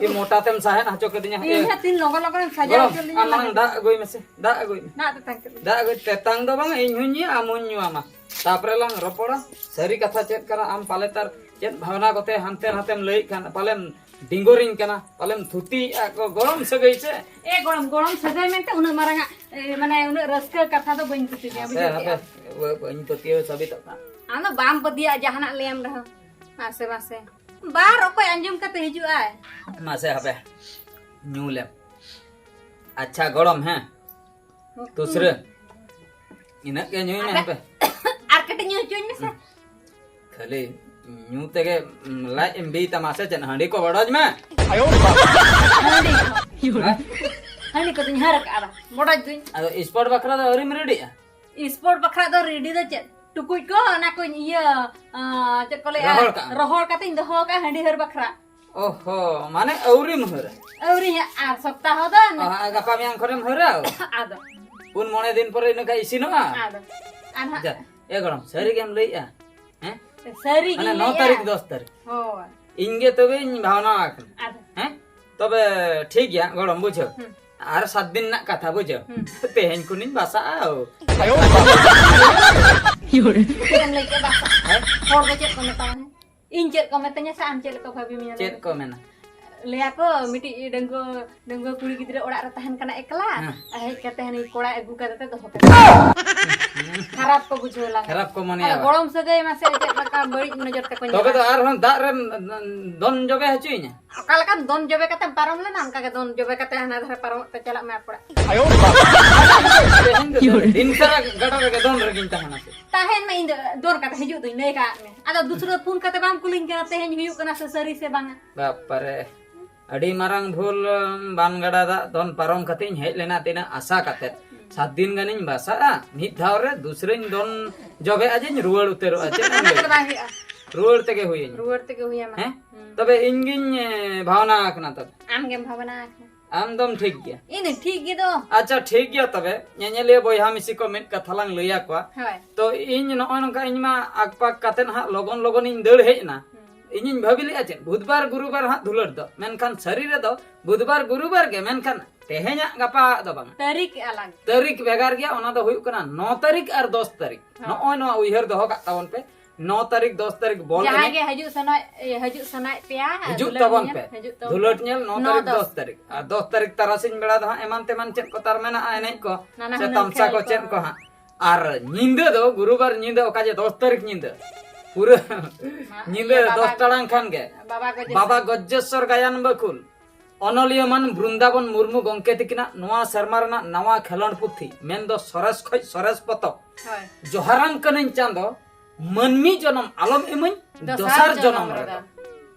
ᱤᱧ ᱢᱚᱴᱟ ᱛᱮᱢ ᱥᱟᱦᱮᱫ ᱦᱚᱪᱚ ᱠᱤᱫᱤᱧᱟ᱾ ᱤᱧ ᱤᱭᱟᱹ, ᱦᱚᱸ ᱛᱤᱱ ᱞᱚᱜᱚᱱ ᱞᱚᱜᱚᱱᱮᱢ ᱥᱟᱡᱟᱣ ᱜᱚᱲᱚᱢ, ᱦᱚᱪᱚ ᱞᱤᱧᱟ ᱟᱢ ᱢᱟᱲᱟᱝ ᱞᱟᱹᱜᱤᱫ᱾ ᱫᱟᱜ ᱟᱹᱜᱩᱭ ᱢᱮᱥᱮ, ᱫᱟᱜ ᱟᱹᱜᱩᱭ ᱢᱮ᱾ ᱫᱟᱜ ᱛᱮᱛᱟᱝ ᱠᱮᱫ ᱞᱤᱧᱟ᱾ ᱫᱟᱜ ᱟᱹᱜᱩᱭ, ᱛᱮᱛᱟᱝ ᱫᱚ ᱵᱟᱝ, ᱤᱧ ᱦᱚᱸᱧ ᱧᱩᱭᱟ, ᱟᱢ ᱦᱚᱸᱧ ᱧᱩᱣᱟᱢᱟ᱾ ᱛᱟᱯᱚᱨᱮ ᱞᱟᱝ ᱨᱚᱯᱚᱲᱟ᱾ ᱥᱟᱹᱨᱤ ᱠᱟᱛᱷᱟ ᱪᱮᱫ ᱠᱟᱱᱟ, ᱟᱢ ᱯᱟᱞᱮ ᱛᱟᱨ ᱪᱮᱫ ᱵᱷᱟᱵᱽᱱᱟ ᱠᱚᱛᱮ ᱦᱟᱱᱛᱮ ᱱᱟᱛᱮᱢ ᱞᱟᱹᱭᱮᱫ ᱠᱷᱟᱱ, ᱯᱟᱞᱮᱢ ᱰᱤᱝᱜᱚᱨᱤᱧ ᱠᱟᱱᱟ, ᱯᱟᱞᱮᱢ ᱛᱷᱩᱛᱤᱭᱮᱫᱼᱟ ᱠᱚ ᱜᱚᱲᱚᱢ ᱥᱟᱹᱜᱟᱹᱭ ᱥᱮ? ᱮ ᱜᱚᱲᱚᱢ, ᱜᱚᱲᱚᱢ ᱥᱟᱹᱜᱟᱹᱭ ᱢᱮᱱᱛᱮ ᱩᱱᱟᱹᱜ ᱢᱟᱨᱟᱝ ᱟᱜ, ᱮ, ᱢᱟᱱᱮ ᱩᱱᱟᱹᱜ ᱨᱟᱹᱥᱠᱟᱹ ᱠᱟᱛᱷᱟ ᱫᱚ ᱵᱟᱹᱧ ᱠᱩᱥᱤᱭᱟᱜᱼᱟ, ᱦᱟᱯᱮ, ᱵᱩᱡᱷᱟᱹᱣ ᱦᱟᱯᱮ, ᱠᱮᱜᱼᱟᱢ? ᱵᱟᱹ-, ᱵᱟᱹᱧ ᱯᱟᱹᱛᱭᱟᱹᱣ ᱥᱟᱹᱵᱤᱛᱚᱜ ᱠᱟᱱ᱾ ᱟᱢ ᱫᱚ ᱵᱟᱢ ᱯᱟᱹᱛᱭᱟᱹᱜᱼᱟ ᱡᱟᱦᱟᱱᱟᱜ ᱞᱟᱹᱭᱟᱢ ᱨᱮᱦᱚᱸ᱾ ᱢᱟᱥᱮ, ᱢᱟᱥᱮ᱾ ᱵᱟᱨ ᱚᱠᱚᱭ ᱟᱸᱡᱚᱢ ᱠᱟᱛᱮ ᱦᱤᱡᱩᱜ ᱟᱭ? ᱢᱟᱥᱮ ᱦᱟᱯᱮ, ᱧᱩ ᱞᱮᱢ᱾ ᱟᱪᱪᱷᱟ ᱜᱚᱲᱚᱢ, ᱦᱮᱸ? ᱛᱩᱥᱨᱟᱹ᱾ ᱤᱱᱟᱹᱜ ᱜᱮ ᱧᱩᱭ ᱢᱮ ᱟᱯᱮ ᱦᱟᱯᱮ᱾ ᱟᱨ ᱠᱟᱹᱴᱤᱡ ᱧᱩ ᱦᱚᱪᱚᱧ ᱢᱮᱥᱮ᱾ ᱠᱷᱟᱹᱞᱤ ᱧᱩ ᱛᱮᱜᱮ, ᱩᱸ, ᱞᱟᱡ ᱮᱢ ᱵᱤᱭ ᱛᱟᱢᱟ ᱥᱮ ᱪᱮᱫ? ᱦᱟᱺᱰᱤ ᱠᱚ ᱵᱚᱰᱚᱡ ᱢᱮ᱾ ᱦᱟᱺᱰᱤ᱾ ᱦᱮᱸ? ᱦᱟᱺᱰᱤ ᱠᱚᱫᱚᱧ ᱦᱟᱹᱨ ᱟᱠᱟᱫᱼᱟ, ᱵᱚᱰᱚᱡ ᱫᱩᱧ᱾ ᱟᱫᱚ ᱥᱯᱳᱨᱴ ᱵᱟᱠᱷᱨᱟ ᱫᱚ ᱟᱹᱣᱨᱤᱢ ᱨᱮᱰᱤᱜᱼᱟ? ᱥᱯᱳᱨᱴ ᱵᱟᱠᱷᱨᱟ ᱫᱚ ᱨᱮᱰᱤ ᱫᱚ ᱪᱮᱫ? ᱴᱩᱠᱩᱡ ᱠᱚ ᱚᱱᱟ ᱠᱚᱧ ᱤᱭᱟᱹ, ᱟᱸ, ᱪᱮᱫ ᱠᱚ ᱞᱟᱹᱭᱟ? ᱨᱚᱦᱚᱲ ᱠᱟᱜᱼᱟ᱾ ᱨᱚᱦᱚᱲ ᱠᱟᱛᱮᱧ ᱫᱚᱦᱚ ᱟᱠᱟᱫᱼᱟ ᱦᱟᱺᱰᱤ ᱦᱟᱹᱨ ᱵᱟᱠᱷᱨᱟ᱾ ᱚᱦᱚ, ᱢᱟᱱᱮ ᱟᱹᱣᱨᱤᱢ ᱦᱟᱹᱨᱟ? ᱟᱹᱣᱨᱤ ᱦᱟᱸᱜ, ᱟᱨ ᱥᱚᱯᱛᱟᱦᱚ ᱫᱚ ᱚ, ᱱᱟ- ᱦᱟᱸᱜ ᱜᱟᱯᱟ ᱢᱮᱭᱟᱝ ᱠᱷᱚᱱᱮᱢ ᱦᱟᱹᱨᱟ? ᱟᱫᱚ᱾ ᱯᱩᱱ ᱢᱚᱬᱮ ᱫᱤᱱ ᱯᱚᱨᱮ ᱤᱱᱟᱹ ᱠᱷᱟᱡ ᱤᱥᱤᱱᱚᱜᱼᱟ? ᱟᱫᱚ᱾ ᱟᱨ ᱦᱟᱸᱜ ᱡᱟ, ᱮ ᱜᱚᱲᱚᱢ, ᱥᱟᱹᱨᱤ ᱜᱮᱢ ᱞᱟᱹᱭᱮᱜᱼᱟ? ᱦᱮᱸ? ᱥᱟᱹᱨᱤ ᱢᱟᱱᱮ ᱜᱤᱧ ᱱᱚ ᱞᱟᱹᱭᱮᱜᱼᱟ᱾ ᱛᱟᱹᱨᱤᱠᱷ, ᱫᱚᱥ ᱛᱟᱹᱨᱤᱠᱷ᱾ ᱦᱳᱭ᱾ ᱤᱧ ᱜᱮ ᱛᱚᱵᱮᱧ ᱵᱷᱟᱵᱽᱱᱟ ᱟᱠᱟᱱᱟ᱾ ᱟᱫᱚ᱾ ᱦᱮᱸ? ᱛᱚᱵᱮ ᱴᱷᱤᱠ ᱜᱮᱭᱟ ᱜᱚᱲᱚᱢ, ᱵᱩᱡᱷᱟᱹᱣ᱾ ᱦᱩᱸ᱾ ᱟᱨ ᱥᱟᱛ ᱫᱤᱱ ᱨᱮᱱᱟᱜ ᱠᱟᱛᱷᱟ, ᱵᱩᱡᱷᱟᱹᱣ᱾ ᱦᱩᱸ᱾ ᱛᱮᱦᱮᱧ ᱠᱷᱚᱱᱤᱧ ᱵᱟᱥᱟᱜᱼᱟ᱾ ᱪᱮᱫ ᱮᱢ ᱞᱟᱹᱭ ᱠᱮᱫ ᱵᱟᱥᱟᱜ? ᱦᱮᱸ? ᱦᱚᱲ ᱫᱚ ᱪᱮᱫ ᱠᱚ ᱢᱮᱛᱟᱢᱟ? ᱤᱧ ᱪᱮᱫ ᱠᱚ ᱢᱮᱛᱟᱹᱧᱟ ᱥᱮ ᱟᱢ ᱪᱮᱫ ᱞᱮᱠᱟ ᱵᱷᱟᱵᱤᱢ ᱧᱮᱞ ᱪᱮᱫ ᱠᱚ ᱢᱮᱱᱟ? ᱞᱟᱹᱭᱟ ᱠᱚ ᱢᱤᱫᱴᱤᱡ ᱰᱟᱺᱜᱩᱣᱟᱹ, ᱰᱟᱺᱜᱩᱣᱟᱹ ᱠᱩᱲᱤ ᱜᱤᱫᱽᱨᱟᱹ ᱚᱲᱟᱜ ᱨᱮ ᱛᱟᱦᱮᱱ ᱠᱟᱱᱟ ᱮᱠᱞᱟ, ᱦᱮᱸ᱾ ᱟᱨ ᱦᱮᱡ ᱠᱟᱛᱮ ᱦᱟᱹᱱᱤ ᱠᱚᱲᱟ ᱟᱹᱜᱩ ᱠᱟᱛᱮ ᱫᱚᱦᱚ ᱠᱟᱛᱮ ᱠᱷᱟᱨᱟᱯ ᱠᱚ ᱵᱩᱡᱷᱟᱹᱣ ᱞᱟᱝ᱾ ᱠᱷᱟᱨᱟᱯ ᱠᱚ ᱢᱚᱱᱮᱭᱟ᱾ ᱟᱨ ᱜᱚᱲᱚᱢ ᱥᱟᱹᱜᱟᱹᱭ ᱢᱟᱥᱮ ᱪᱮᱫ ᱞᱮᱠᱟ ᱵᱟᱹᱲᱤᱡ ᱱᱚᱡᱚᱨ ᱛᱮᱠᱚ ᱧᱮᱞᱟ᱾ ᱛᱚᱵᱮ ᱫᱚ ᱟᱨᱦᱚᱸ ᱫᱟᱜ ᱨᱮᱢ ᱫᱚᱱ ᱡᱚᱵᱮ ᱦᱚᱪᱚᱭᱤᱧᱟ? ᱚᱠᱟ ᱞᱮᱠᱟᱢ ᱫᱚᱱ ᱡᱚᱵᱮ ᱠᱟᱛᱮᱢ ᱯᱟᱨᱚᱢ ᱞᱮᱱᱟ, ᱚᱱᱠᱟ ᱜᱮ ᱫᱚᱱ ᱡᱚᱵᱮ ᱠᱟᱛᱮ ᱦᱟᱱᱟ ᱫᱷᱟᱨᱮ ᱯᱟᱨᱚᱢᱚᱜ ᱛᱮ ᱪᱟᱞᱟᱜ ᱢᱮ ᱟᱯ ᱚᱲᱟᱜ᱾ ᱛᱮᱦᱮᱧ ᱫᱚ ᱫᱤᱱ ᱥᱟᱨᱟ ᱜᱟᱰᱟ ᱨᱮᱜᱮ ᱫᱚᱱ ᱨᱮᱜᱮᱧ ᱛᱟᱦᱮᱱᱟ ᱥᱮ? ᱛᱟᱦᱮᱱ ᱢᱮ, ᱤᱧ ᱫᱚ ᱫᱚᱱ ᱠᱟᱛᱮ ᱦᱤᱡᱩᱜ ᱫᱩᱧ ᱞᱟᱹᱭ ᱠᱟᱜ ᱢᱮ᱾ ᱟᱫᱚ ᱫᱩᱥᱨᱟᱹ ᱯᱷᱳᱱ ᱠᱟᱛᱮ ᱵᱟᱢ ᱠᱩᱞᱤᱧ ᱠᱟᱱᱟ ᱛᱮᱦᱮᱧ ᱦᱩᱭᱩᱜ ᱠᱟᱱᱟ ᱥᱮ ᱥᱟᱹᱨᱤ ᱥᱮ ᱵᱟᱝᱟ? ᱵᱟᱯᱟᱨᱮ, ᱟᱹᱰᱤ ᱢᱟᱨᱟᱝ ᱵᱷᱩᱞ᱾ ᱵᱟᱱ ᱜᱟᱰᱟ ᱫᱟᱜ ᱫᱚᱱ ᱯᱟᱨᱚᱢ ᱠᱟᱛᱮᱧ ᱦᱮᱡ ᱞᱮᱱᱟ ᱛᱤᱱᱟᱹᱜ ᱟᱥᱟ ᱠᱟᱛᱮ᱾ ᱥᱟᱛ ᱫᱤᱱ ᱜᱟᱱᱤᱧ ᱵᱟᱥᱟᱜᱼᱟ, ᱢᱤᱫ ᱫᱷᱟᱣ ᱨᱮ ᱫᱩᱥᱨᱟᱹᱧ ᱫᱚᱱ ᱡᱚᱵᱮᱜᱼᱟ ᱡᱮᱧ ᱨᱩᱣᱟᱹᱲ ᱩᱛᱟᱹᱨᱚᱜᱼᱟ᱾ ᱪᱮᱫ ᱮᱢ ᱚᱱᱟ ᱞᱟᱹᱭᱟ? ᱠᱚᱫᱚ ᱵᱟᱝ ᱦᱩᱭᱩᱜᱼᱟ᱾ ᱨᱩᱣᱟᱹᱲ ᱛᱮᱜᱮ ᱦᱩᱭᱟᱹᱧᱟ᱾ ᱨᱩᱣᱟᱹᱲ ᱛᱮᱜᱮ ᱦᱩᱭᱟᱢᱟ᱾ ᱦᱮᱸ? ᱦᱩᱸ᱾ ᱛᱚᱵᱮ ᱤᱧ ᱜᱤᱧ, ᱮ, ᱵᱷᱟᱵᱽᱱᱟ ᱟᱠᱟᱱᱟ ᱛᱚᱵᱮ᱾ ᱟᱢ ᱜᱮᱢ ᱵᱷᱟᱵᱽᱱᱟ ᱟᱠᱟᱱᱟ᱾ ᱟᱢ ᱫᱚᱢ ᱴᱷᱤᱠ ᱜᱮᱭᱟ᱾ ᱤᱧ ᱫᱚ ᱴᱷᱤᱠ ᱜᱮ ᱫᱚ᱾ ᱟᱪᱪᱷᱟ, ᱴᱷᱤᱠ ᱜᱮᱭᱟ ᱛᱚᱵᱮ᱾ ᱧᱮᱧᱮᱞᱤᱭᱟᱹ ᱵᱚᱭᱦᱟ ᱢᱤᱥᱤ ᱠᱚ ᱢᱤᱫ ᱠᱟᱛᱷᱟ ᱞᱟᱝ ᱞᱟᱹᱭ ᱟᱠᱚᱣᱟ᱾ ᱦᱳᱭ᱾ ᱛᱚ ᱤᱧ ᱱᱚᱜᱼᱚᱭ ᱱᱚᱝᱠᱟ, ᱤᱧ ᱢᱟ ᱟᱠᱯᱟᱠ ᱠᱟᱛᱮ ᱦᱟᱸᱜ ᱞᱚᱜᱚᱱ ᱞᱚᱜᱚᱱᱤᱧ ᱫᱟᱹᱲ ᱦᱮᱡ ᱮᱱᱟ᱾ ᱦᱩᱸ᱾ ᱤᱧᱤᱧ ᱵᱷᱟᱹᱵᱤ ᱞᱮᱫᱼᱟ ᱪᱮᱫ ᱵᱩᱫᱷᱵᱟᱨ ᱜᱩᱨᱩᱵᱟᱨ ᱦᱟᱸᱜ ᱫᱷᱩᱞᱟᱹᱲ ᱫᱚ, ᱢᱮᱱᱠᱷᱟᱱ ᱥᱟᱹᱨᱤ ᱨᱮᱫᱚ ᱵᱩᱫᱷᱵᱟᱨ ᱜᱩᱨᱩᱵᱟᱨ ᱜᱮ, ᱢᱮᱱᱠᱷᱟᱱ ᱛᱮᱦᱮᱧᱟᱜ ᱜᱟᱯᱟ ᱫᱚ ᱵᱟᱝᱟ᱾ ᱛᱟᱹᱨᱤᱠᱷ ᱟᱞᱟᱜᱽ᱾ ᱛᱟᱹᱨᱤᱠᱷ ᱵᱷᱮᱜᱟᱨ ᱜᱮᱭᱟ, ᱚᱱᱟ ᱫᱚ ᱦᱩᱭᱩᱜ ᱠᱟᱱᱟ ᱱᱚ ᱛᱟᱹᱨᱤᱠᱷ ᱟᱨ ᱫᱚᱥ ᱛᱟᱹᱨᱤᱠᱷ᱾ ᱦᱚᱸ᱾ ᱱᱚᱜᱼᱚᱭ ᱱᱚᱣᱟ ᱩᱭᱦᱟᱹᱨ ᱫᱚᱦᱚ ᱠᱟᱜ ᱛᱟᱵᱚᱱ ᱯᱮ᱾ ᱱᱚ ᱛᱟᱹᱨᱤᱠᱷ, ᱫᱚᱥ ᱛᱟᱹᱨᱤᱠᱷ ᱵᱚᱞ ᱡᱟᱦᱟᱸᱭ ᱮᱱᱮᱡ᱾ ᱜᱮ ᱦᱤᱡᱩᱜ ᱥᱮᱱᱚᱜ, ᱮ, ᱦᱤᱡᱩᱜ ᱥᱟᱱᱟᱭᱮᱫ ᱯᱮᱭᱟ, ᱦᱤᱡᱩᱜ ᱫᱩᱞᱟᱹᱲ ᱛᱟᱵᱚᱱ ᱧᱮᱞ, ᱯᱮ᱾ ᱦᱤᱡᱩᱜ ᱛᱟᱵᱚᱱ ᱫᱩᱞᱟᱹᱲ ᱯᱮ᱾ ᱧᱮᱞ ᱱᱚ ᱱᱚ ᱛᱟᱹᱨᱤᱠᱷ, ᱫᱚᱥ᱾ ᱫᱚᱥ ᱛᱟᱹᱨᱤᱠᱷ᱾ ᱟᱨ ᱫᱚᱥ ᱛᱟᱹᱨᱤᱠᱷ ᱛᱟᱨᱟᱥᱤᱧ ᱵᱮᱲᱟ ᱫᱚ ᱦᱟᱸᱜ ᱮᱢᱟᱱ ᱛᱮᱢᱟᱱ ᱪᱮᱫ ᱠᱚ ᱛᱟᱨ ᱢᱮᱱᱟᱜᱼᱟ ᱮᱱᱮᱡ ᱠᱚ, ᱱᱟᱱᱟ ᱥᱮ ᱦᱩᱱᱟᱹᱨ ᱛᱟᱢᱥᱟ ᱠᱷᱮᱞ ᱠᱚ ᱠᱚ᱾ ᱪᱮᱫ ᱠᱚ ᱦᱟᱸᱜ᱾ ᱟᱨ ᱧᱤᱫᱟᱹ ᱫᱚ ᱜᱩᱨᱩᱵᱟᱨ ᱧᱤᱫᱟᱹ, ᱚᱠᱟ ᱡᱮ ᱫᱚᱥ ᱛᱟᱹᱨᱤᱠᱷ ᱧᱤᱫᱟᱹ, ᱯᱩᱨᱟᱹ ᱢᱟ, ᱧᱤᱫᱟᱹ ᱤᱭᱟᱹ, ᱵᱟᱵᱟ, ᱫᱚᱥ ᱴᱟᱲᱟᱝ ᱠᱷᱟᱱ ᱜᱮ ᱵᱟᱵᱟ ᱜᱚᱡᱮᱥᱚᱨ᱾ ᱵᱟᱵᱟ ᱜᱚᱡᱽᱡᱮᱥᱚᱨ ᱜᱟᱭᱟᱱ ᱵᱟᱹᱠᱷᱩᱞ ᱚᱱᱚᱞᱤᱭᱟᱹ ᱢᱟᱱ ᱵᱨᱩᱱᱫᱟᱵᱚᱱ ᱢᱩᱨᱢᱩ ᱜᱚᱢᱠᱮ ᱛᱤᱠᱤᱱᱟᱜ ᱱᱚᱣᱟ ᱥᱮᱨᱢᱟ ᱨᱮᱱᱟᱜ ᱱᱟᱣᱟ ᱠᱷᱮᱞᱳᱸᱰ ᱯᱩᱛᱷᱤ, ᱢᱮᱱᱫᱚ ᱥᱚᱨᱮᱥ ᱠᱷᱚᱡ ᱥᱚᱨᱮᱥ ᱯᱚᱛᱚᱵ, ᱦᱳᱭ᱾ ᱡᱚᱦᱟᱨᱟᱢ ᱠᱟᱹᱱᱟᱹᱧ ᱪᱟᱸᱫᱚ, ᱢᱟᱹᱱᱢᱤ ᱡᱚᱱᱚᱢ ᱟᱞᱚᱢ ᱤᱢᱟᱹᱧ, ᱫᱚᱥᱟᱨ ᱫᱚᱥᱟᱨ ᱡᱚᱱᱚᱢ ᱡᱚᱱᱚᱢ ᱨᱮᱫᱚ᱾ ᱨᱮᱫᱚ᱾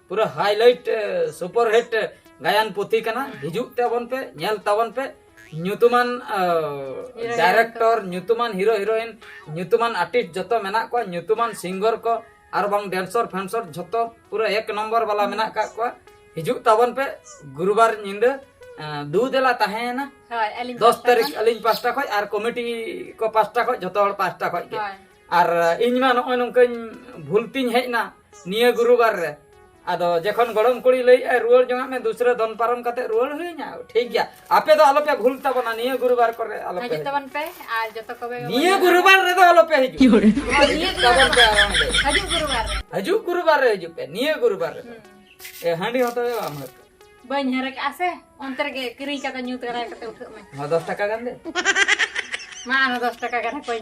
ᱯᱩᱨᱟᱹ highlight, ᱮ, superhit, ᱮ, ᱜᱟᱭᱟᱱ ᱯᱩᱛᱷᱤ ᱠᱟᱱᱟ᱾ ᱦᱩᱸ᱾ ᱦᱤᱡᱩᱜ ᱛᱟᱵᱚᱱ ᱯᱮ, ᱧᱮᱞ ᱛᱟᱵᱚᱱ ᱯᱮ᱾ ᱧᱩᱛᱩᱢᱟᱱ, ᱮ, ᱦᱤᱨᱳ ᱦᱤᱨᱳᱭᱤᱱ ᱰᱟᱭᱨᱮᱠᱴᱚᱨ, ᱠᱚ᱾ ᱧᱩᱛᱩᱢᱟᱱ ᱦᱤᱨᱳ ᱦᱤᱨᱳᱭᱤᱱ, ᱧᱩᱛᱩᱢᱟᱱ ᱟᱨᱴᱤᱥᱴ ᱡᱚᱛᱚ ᱢᱮᱱᱟᱜ ᱠᱚᱣᱟ, ᱧᱩᱛᱩᱢᱟᱱ ᱥᱤᱝᱜᱚᱨ ᱠᱚ, ᱟᱨ ᱵᱟᱝ ᱰᱮᱱᱥᱚᱨ ᱯᱷᱮᱱᱥᱚᱨ ᱡᱷᱚᱛᱚ ᱯᱩᱨᱟᱹ ᱮᱠ ᱱᱚᱢᱵᱚᱨ ᱵᱟᱞᱟ ᱢᱮᱱᱟᱜ ᱠᱟᱜ ᱠᱚᱣᱟ᱾ ᱦᱤᱡᱩᱜ ᱛᱟᱵᱚᱱ ᱯᱮ ᱜᱩᱨᱩᱵᱟᱨ ᱧᱤᱫᱟᱹ, ᱮᱸ, ᱫᱩ ᱫᱮᱞᱟ ᱛᱟᱦᱮᱸᱭᱮᱱᱟ᱾ ᱦᱳᱭ, ᱟᱹᱞᱤᱧ ᱫᱚᱥ ᱯᱟᱥᱴᱟ ᱛᱟᱹᱨᱤᱠᱷ ᱠᱷᱚᱱ᱾ ᱟᱹᱞᱤᱧ ᱯᱟᱥᱴᱟ ᱠᱷᱚᱡ ᱟᱨ ᱠᱚᱢᱤᱴᱤ ᱠᱚ ᱯᱟᱥᱴᱟ ᱠᱷᱚᱡ ᱡᱷᱚᱛᱚ ᱦᱚᱲ ᱯᱟᱥᱴᱟ ᱠᱷᱚᱡ ᱜᱮ᱾ ᱦᱳᱭ᱾ ᱟᱨ ᱤᱧ ᱢᱟ ᱱᱚᱜᱼᱚᱭ ᱱᱚᱝᱠᱟᱧ ᱵᱷᱩᱞ ᱛᱤᱧ ᱦᱮᱡ ᱮᱱᱟ ᱱᱤᱭᱟᱹ ᱜᱩᱨᱩᱵᱟᱨ ᱨᱮ᱾ ᱟᱫᱚ ᱡᱚᱠᱷᱚᱱ ᱜᱚᱲᱚᱢ ᱠᱩᱲᱤ ᱞᱟᱹᱭᱮᱫᱼᱟᱭ, "ᱨᱩᱣᱟᱹᱲ ᱡᱚᱝᱟᱜ ᱢᱮ, ᱫᱩᱥᱨᱟᱹ ᱫᱚᱱ ᱯᱟᱨᱚᱢ ᱠᱟᱛᱮ ᱨᱩᱣᱟᱹᱲ ᱦᱩᱭᱟᱹᱧᱟ", ᱴᱷᱤᱠ ᱜᱮᱭᱟ, ᱟᱯᱮ ᱫᱚ ᱟᱞᱚᱯᱮ ᱵᱷᱩᱞ ᱛᱟᱵᱚᱱᱟ, ᱱᱤᱭᱟᱹ ᱜᱩᱨᱩᱵᱟᱨ ᱠᱚᱨᱮ ᱟᱞᱚᱯᱮ ᱦᱤᱡᱩᱜ ᱦᱤᱡᱩᱜᱼᱟ᱾ ᱛᱟᱵᱚᱱ ᱯᱮ, ᱟᱨ ᱡᱚᱛᱚ ᱠᱚᱜᱮ ᱱᱤᱭᱟᱹ ᱜᱩᱨᱩᱵᱟᱨ ᱨᱮᱫᱚ ᱟᱞᱚᱯᱮ ᱦᱤᱡᱩᱜᱼᱟ᱾ ᱦᱳᱭ, ᱱᱤᱭᱟᱹ ᱦᱤᱡᱩᱜ ᱛᱟᱵᱚᱱ ᱯᱮ ᱟᱨ ᱚᱸᱰᱮ᱾ ᱦᱤᱡᱩᱜ ᱜᱩᱨᱩᱵᱟᱨ ᱨᱮ᱾ ᱦᱤᱡᱩᱜ ᱜᱩᱨᱩᱵᱟᱨ ᱨᱮ ᱦᱤᱡᱩᱜ ᱯᱮ, ᱱᱤᱭᱟᱹ ᱜᱩᱨᱩᱵᱟᱨ ᱨᱮ᱾ ᱦᱩᱸ᱾ ᱮ, ᱦᱟᱺᱰᱤ ᱦᱚᱸ ᱛᱚᱵᱮ ᱵᱟᱢ ᱦᱟᱹᱨ ᱠᱟᱜᱼᱟ᱾ ᱵᱟᱹᱧ ᱦᱟᱹᱨ ᱠᱟᱜᱼᱟ ᱥᱮ, ᱚᱱᱛᱮ ᱨᱮᱜᱮ ᱠᱤᱨᱤᱧ ᱠᱟᱛᱮ ᱧᱩ ᱛᱟᱨᱟ ᱠᱟᱛᱮ ᱩᱴᱷᱟᱹᱜ ᱢᱮ᱾ ᱦᱚᱸ, ᱫᱚᱥ ᱴᱟᱠᱟ ᱜᱟᱱ ᱫᱮ᱾ ᱢᱟ, ᱚᱱᱟ ᱫᱚᱥ ᱴᱟᱠᱟ ᱜᱟᱱ ᱠᱚᱭ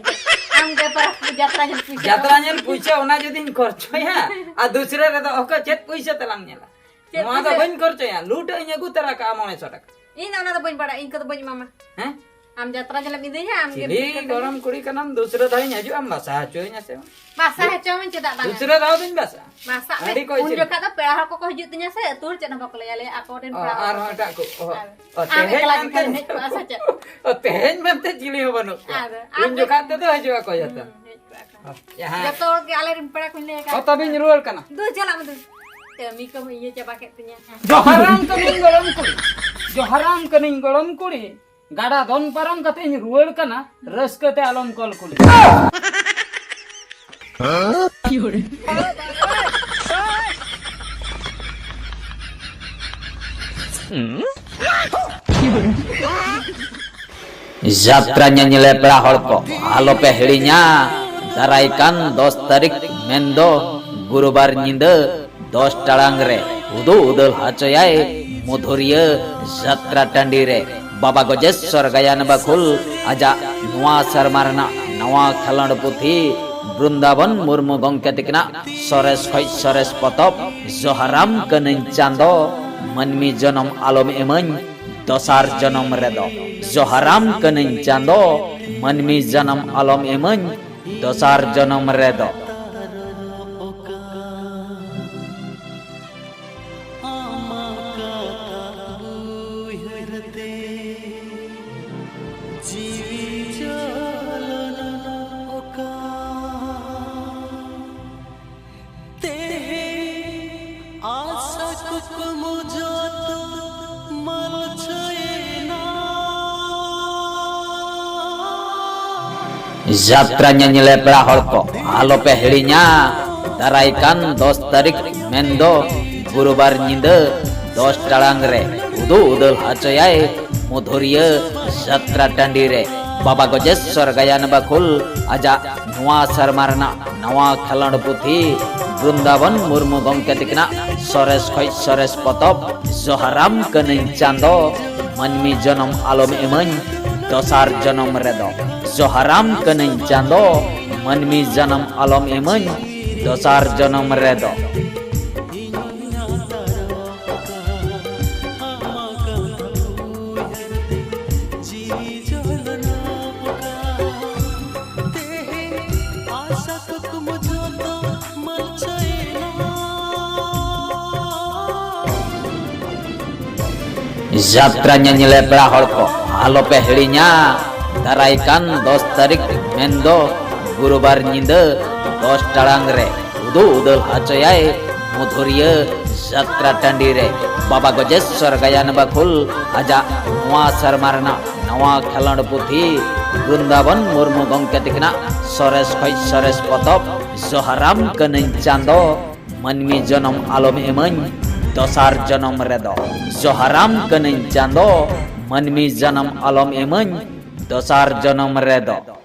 ᱟᱢ ᱜᱮ ᱯᱟᱨᱟ ᱡᱟᱛᱨᱟ ᱧᱮᱞ ᱯᱩᱭᱥᱟᱹ ᱡᱟᱛᱨᱟ ᱫᱚ᱾ ᱧᱮᱞ ᱯᱩᱭᱥᱟᱹ ᱚᱱᱟ ᱡᱩᱫᱤᱧ ᱠᱷᱚᱨᱪᱚᱭᱟ, ᱟᱨ ᱫᱩᱥᱨᱟᱹ ᱨᱮᱫᱚ ᱚᱠᱚᱭ ᱪᱮᱫ ᱯᱩᱭᱥᱟᱹ ᱛᱮᱞᱟᱝ ᱧᱮᱞᱟ? ᱪᱮᱫ ᱱᱚᱣᱟ ᱫᱚ ᱯᱩᱭᱥᱟᱹ? ᱵᱟᱹᱧ ᱠᱷᱚᱨᱪᱟᱭᱟ, ᱞᱩᱴ ᱟᱹᱧ ᱟᱹᱜᱩ ᱛᱟᱨᱟ ᱠᱟᱜᱼᱟ ᱢᱚᱬᱮ ᱥᱚ ᱴᱟᱠᱟ᱾ ᱤᱧ ᱫᱚ ᱚᱱᱟ ᱫᱚ ᱵᱟᱹᱧ ᱵᱟᱲᱟᱭᱟ, ᱤᱧ ᱠᱚᱫᱚ ᱵᱟᱹᱧ ᱮᱢᱟᱢᱟ᱾ ᱦᱮᱸ? ᱟᱢ ᱡᱟᱛᱨᱟ ᱧᱮᱞᱮᱢ ᱤᱫᱤᱧᱟ, ᱟᱢ ᱜᱮ ᱪᱤᱞᱤ ᱯᱩᱭᱥᱟᱹ ᱛᱮᱢ ᱜᱚᱲᱚᱢ ᱠᱩᱲᱤ ᱠᱟᱱᱟᱢ, ᱫᱩᱥᱨᱟᱹ ᱫᱷᱟᱣ ᱤᱧ ᱦᱤᱡᱩᱜᱼᱟ, ᱟᱢ ᱵᱟᱥᱟ ᱦᱚᱪᱚᱭᱟᱹᱧᱟ ᱥᱮ ᱵᱟᱝ? ᱵᱟᱥᱟ ᱦᱚᱪᱚᱣᱟᱹᱧ ᱪᱮᱫᱟᱜ ᱵᱟᱝ? ᱫᱩᱥᱨᱟᱹ ᱫᱷᱟᱣ ᱫᱩᱧ ᱵᱟᱥᱟ᱾ ᱵᱟᱥᱟᱜ ᱢᱮ᱾ ᱟᱹᱰᱤ ᱠᱚᱭ ᱩᱱ ᱪᱮᱫ ᱡᱚᱠᱷᱟ ᱫᱚ ᱯᱮᱲᱟ ᱦᱚᱲ ᱠᱚᱠᱚ ᱦᱤᱡᱩᱜ ᱛᱤᱧᱟ ᱥᱮ, ᱟᱹᱛᱩ ᱦᱚᱲ ᱪᱮᱫ ᱦᱚᱸ ᱵᱟᱠᱚ ᱞᱟᱹᱭᱟ, ᱞᱟᱹᱭᱟ ᱟᱠᱚ ᱨᱮᱱ ᱚ, ᱯᱮᱲᱟ ᱦᱚᱲ ᱟᱨᱦᱚᱸ ᱠᱚ᱾ ᱮᱴᱟᱜ ᱠᱚ, ᱚ, ᱟᱨ ᱚ, ᱟᱢ ᱛᱮᱦᱮᱧ ᱮᱠᱞᱟ ᱢᱮᱱᱛᱮ ᱜᱮᱢ ᱦᱮᱡ ᱠᱚᱜᱼᱟ ᱥᱮ ᱪᱮᱫ? ᱚ, ᱛᱮᱦᱮᱧ ᱢᱮᱱᱛᱮ ᱪᱤᱞᱤ ᱦᱚᱸ ᱵᱟᱹᱱᱩᱜ ᱠᱚᱣᱟ᱾ ᱟᱨ ᱩᱱ ᱟᱢ ᱡᱚᱠᱷᱟ ᱫᱚ ᱛᱮᱫᱚ ᱦᱤᱡᱩᱜ ᱟᱠᱚ ᱡᱚᱛᱚ᱾ ᱦᱩᱸ, ᱦᱮᱡ ᱠᱚᱜᱼᱟ ᱠᱚ᱾ ᱚ, ᱡᱟᱦᱟᱸ ᱡᱚᱛᱚ ᱦᱚᱲ ᱜᱮ ᱟᱞᱮ ᱨᱮᱱ ᱯᱮᱲᱟ ᱠᱚᱧ ᱞᱟᱹᱭ ᱟᱠᱟᱫ ᱚ, ᱛᱚᱵᱮᱧ ᱠᱚᱣᱟ᱾ ᱨᱩᱣᱟᱹᱲ ᱠᱟᱱᱟ᱾ ᱫᱩ ᱪᱟᱞᱟᱜ ᱢᱮ ᱫᱩ᱾ ᱠᱟᱹᱢᱤ ᱠᱚᱢ ᱤᱭᱟᱹ ᱪᱟᱵᱟ ᱠᱮᱫ ᱛᱤᱧᱟ᱾ ᱡᱚᱦᱟᱨᱟᱢ ᱠᱟᱹᱱᱟᱹᱧ ᱜᱚᱲᱚᱢ ᱠᱩᱲᱤ, ᱡᱚᱦᱟᱨᱟᱢ ᱠᱟᱹᱱᱟᱹᱧ ᱜᱚᱲᱚᱢ ᱠᱩᱲᱤ, ᱜᱟᱰᱟ ᱫᱚᱱ ᱯᱟᱨᱚᱢ ᱠᱟᱛᱮᱧ ᱨᱩᱣᱟᱹᱲ ᱠᱟᱱᱟ, ᱨᱟᱹᱥᱠᱟᱹ ᱛᱮ ᱟᱞᱚᱢ ᱠᱚᱞ ᱠᱩᱞᱤ᱾ ᱡᱟᱛᱨᱟ ᱧᱮᱧᱮᱞ ᱯᱮᱲᱟ ᱦᱚᱲ ᱠᱚ, ᱟᱞᱚᱯᱮ ᱦᱤᱲᱤᱧᱟ, ᱫᱟᱨᱟᱭ ᱠᱟᱱ ᱫᱚᱥ ᱛᱟᱹᱨᱤᱠᱷ ᱢᱮᱱᱫᱚ ᱜᱩᱨᱩᱵᱟᱨ ᱧᱤᱫᱟᱹ ᱫᱚᱥ ᱴᱟᱲᱟᱝ ᱨᱮ ᱩᱫᱩᱜ ᱩᱫᱟᱹᱞ ᱦᱚᱪᱚᱭᱟᱭ ᱢᱚᱫᱷᱩᱨᱤᱭᱟᱹ ᱡᱟᱛᱨᱟ ᱴᱟᱺᱰᱤ ᱨᱮ ᱵᱟᱵᱟ ᱜᱚᱡᱮᱥᱣᱚᱨ ᱜᱟᱭᱟᱱ ᱵᱟᱠᱷᱩᱞ ᱟᱡᱟᱜ ᱱᱚᱣᱟ ᱥᱮᱨᱢᱟ ᱨᱮᱱᱟᱜ ᱱᱟᱣᱟ ᱠᱷᱮᱞᱚᱸᱰ ᱯᱩᱛᱷᱤ ᱵᱨᱩᱱᱫᱟᱵᱚᱱ ᱢᱩᱨᱢᱩ ᱜᱚᱢᱠᱮ ᱛᱤᱠᱤᱱᱟᱜ ᱥᱚᱨᱮᱥ ᱠᱷᱚᱡ ᱥᱚᱨᱮᱥ ᱯᱚᱛᱚᱵ ᱡᱚᱦᱟᱨᱟᱢ ᱠᱟᱹᱱᱟᱹᱧ ᱪᱟᱸᱫᱚ, ᱢᱟᱹᱱᱢᱤ ᱡᱚᱱᱚᱢ ᱟᱞᱚᱢ ᱮᱢᱟᱹᱧ ᱫᱚᱥᱟᱨ ᱡᱚᱱᱚᱢ ᱨᱮᱫᱚ᱾ ᱡᱚᱦᱟᱨᱟᱢ ᱠᱟᱹᱱᱟᱹᱧ ᱪᱟᱸᱫᱚ, ᱢᱟᱹᱱᱢᱤ ᱡᱚᱱᱚᱢ ᱟᱞᱚᱢ ᱮᱢᱟᱹᱧ ᱫᱚᱥᱟᱨ ᱡᱚᱱᱚᱢ ᱨᱮᱫᱚ᱾ ᱛᱮᱦᱮᱧ ᱟᱥᱟ ᱠᱩᱠᱢᱩ ᱡᱚᱛᱚ ᱢᱟᱞᱪᱷᱟᱹᱭᱮᱱᱟ᱾ ᱡᱟᱛᱨᱟ ᱧᱮᱧᱮᱞᱮ ᱯᱮᱲᱟ ᱦᱚᱲ ᱠᱚ, ᱟᱞᱚᱯᱮ ᱦᱤᱲᱤᱧᱟ, ᱫᱟᱨᱟᱭ ᱠᱟᱱ ᱫᱚᱥ ᱛᱟᱹᱨᱤᱠᱷ ᱢᱮᱱᱫᱚ ᱜᱩᱨᱩᱵᱟᱨ ᱧᱤᱫᱟᱹ ᱫᱚᱥ ᱴᱟᱲᱟᱝ ᱨᱮ ᱩᱫᱩᱜ ᱩᱫᱟᱹᱞ ᱦᱚᱪᱚᱭᱟᱭ ᱢᱚᱫᱷᱩᱨᱤᱭᱟᱹ ᱡᱟᱛᱨᱟ ᱴᱟᱺᱰᱤ ᱨᱮ ᱵᱟᱵᱟ ᱜᱚᱡᱮᱥᱣᱚᱨ ᱜᱟᱭᱟᱱ ᱵᱟᱠᱷᱩᱞ ᱟᱡᱟᱜ ᱱᱚᱣᱟ ᱥᱮᱨᱢᱟ ᱨᱮᱱᱟᱜ ᱱᱟᱣᱟ ᱠᱷᱮᱞᱚᱸᱰ ᱯᱩᱛᱷᱤ ᱵᱨᱩᱱᱫᱟᱵᱚᱱ ᱢᱩᱨᱢᱩ ᱜᱚᱢᱠᱮ ᱛᱤᱠᱤᱱᱟᱜ ᱥᱚᱨᱮᱥ ᱠᱷᱚᱡ ᱥᱚᱨᱮᱥ ᱯᱚᱛᱚᱵ ᱡᱚᱦᱟᱨᱟᱢ ᱠᱟᱹᱱᱟᱹᱧ ᱪᱟᱸᱫᱚ, ᱢᱟᱹᱱᱢᱤ ᱡᱚᱱᱚᱢ ᱟᱞᱚᱢ ᱮᱢᱟᱹᱧ ᱫᱚᱥᱟᱨ ᱡᱚᱱᱚᱢ ᱨᱮᱫᱚ᱾ ᱡᱚᱦᱟᱨᱟᱢ ᱠᱟᱹᱱᱟᱹᱧ ᱪᱟᱸᱫᱚ, ᱢᱟᱹᱱᱢᱤ ᱡᱚᱱᱚᱢ ᱟᱞᱚᱢ ᱮᱢᱟᱹᱧ ᱫᱚᱥᱟᱨ ᱡᱚᱱᱚᱢ ᱨᱮᱫᱚ᱾ ᱡᱟᱛᱨᱟ ᱧᱮᱧᱮᱞᱮ ᱯᱮᱲᱟ ᱦᱚᱲ ᱠᱚ, ᱟᱞᱚᱯᱮ ᱦᱤᱲᱤᱧᱟ, ᱫᱟᱨᱟᱭ ᱠᱟᱱ ᱫᱚᱥ ᱛᱟᱹᱨᱤᱠᱷ ᱢᱮᱱᱫᱚ ᱜᱩᱨᱩᱵᱟᱨ ᱧᱤᱫᱟᱹ ᱫᱚᱥ ᱴᱟᱲᱟᱝ ᱨᱮ ᱩᱫᱩᱜ ᱩᱫᱟᱹᱞ ᱦᱚᱪᱚᱭᱟᱭ ᱢᱚᱫᱷᱩᱨᱤᱭᱟᱹ ᱡᱟᱛᱨᱟ ᱴᱟᱺᱰᱤ ᱨᱮ ᱵᱟᱵᱟ ᱜᱚᱡᱮᱥᱣᱚᱨ ᱜᱟᱭᱟᱱ ᱵᱟᱠᱷᱩᱞ ᱟᱡᱟᱜ ᱱᱚᱣᱟ ᱥᱮᱨᱢᱟ ᱨᱮᱱᱟᱜ ᱱᱟᱣᱟ ᱠᱷᱮᱞᱚᱸᱰ ᱯᱩᱛᱷᱤ ᱵᱨᱩᱱᱫᱟᱵᱚᱱ ᱢᱩᱨᱢᱩ ᱜᱚᱢᱠᱮ ᱛᱤᱠᱤᱱᱟᱜ ᱥᱚᱨᱮᱥ ᱠᱷᱚᱡ ᱥᱚᱨᱮᱥ ᱯᱚᱛᱚᱵ ᱡᱚᱦᱟᱨᱟᱢ ᱠᱟᱹᱱᱟᱹᱧ ᱪᱟᱸᱫᱚ, ᱢᱟᱹᱱᱢᱤ ᱡᱚᱱᱚᱢ ᱟᱞᱚᱢ ᱮᱢᱟᱹᱧ ᱫᱚᱥᱟᱨ ᱡᱚᱱᱚᱢ ᱨᱮᱫᱚ᱾ ᱡᱚᱦᱟᱨᱟᱢ ᱠᱟᱹᱱᱟᱹᱧ ᱪᱟᱸᱫᱚ, ᱢᱟᱹᱱᱢᱤ ᱡᱚᱱᱚᱢ ᱟᱞᱚᱢ ᱮᱢᱟᱹᱧ ᱫᱚᱥᱟᱨ ᱡᱚᱱᱚᱢ ᱨᱮᱫᱚ᱾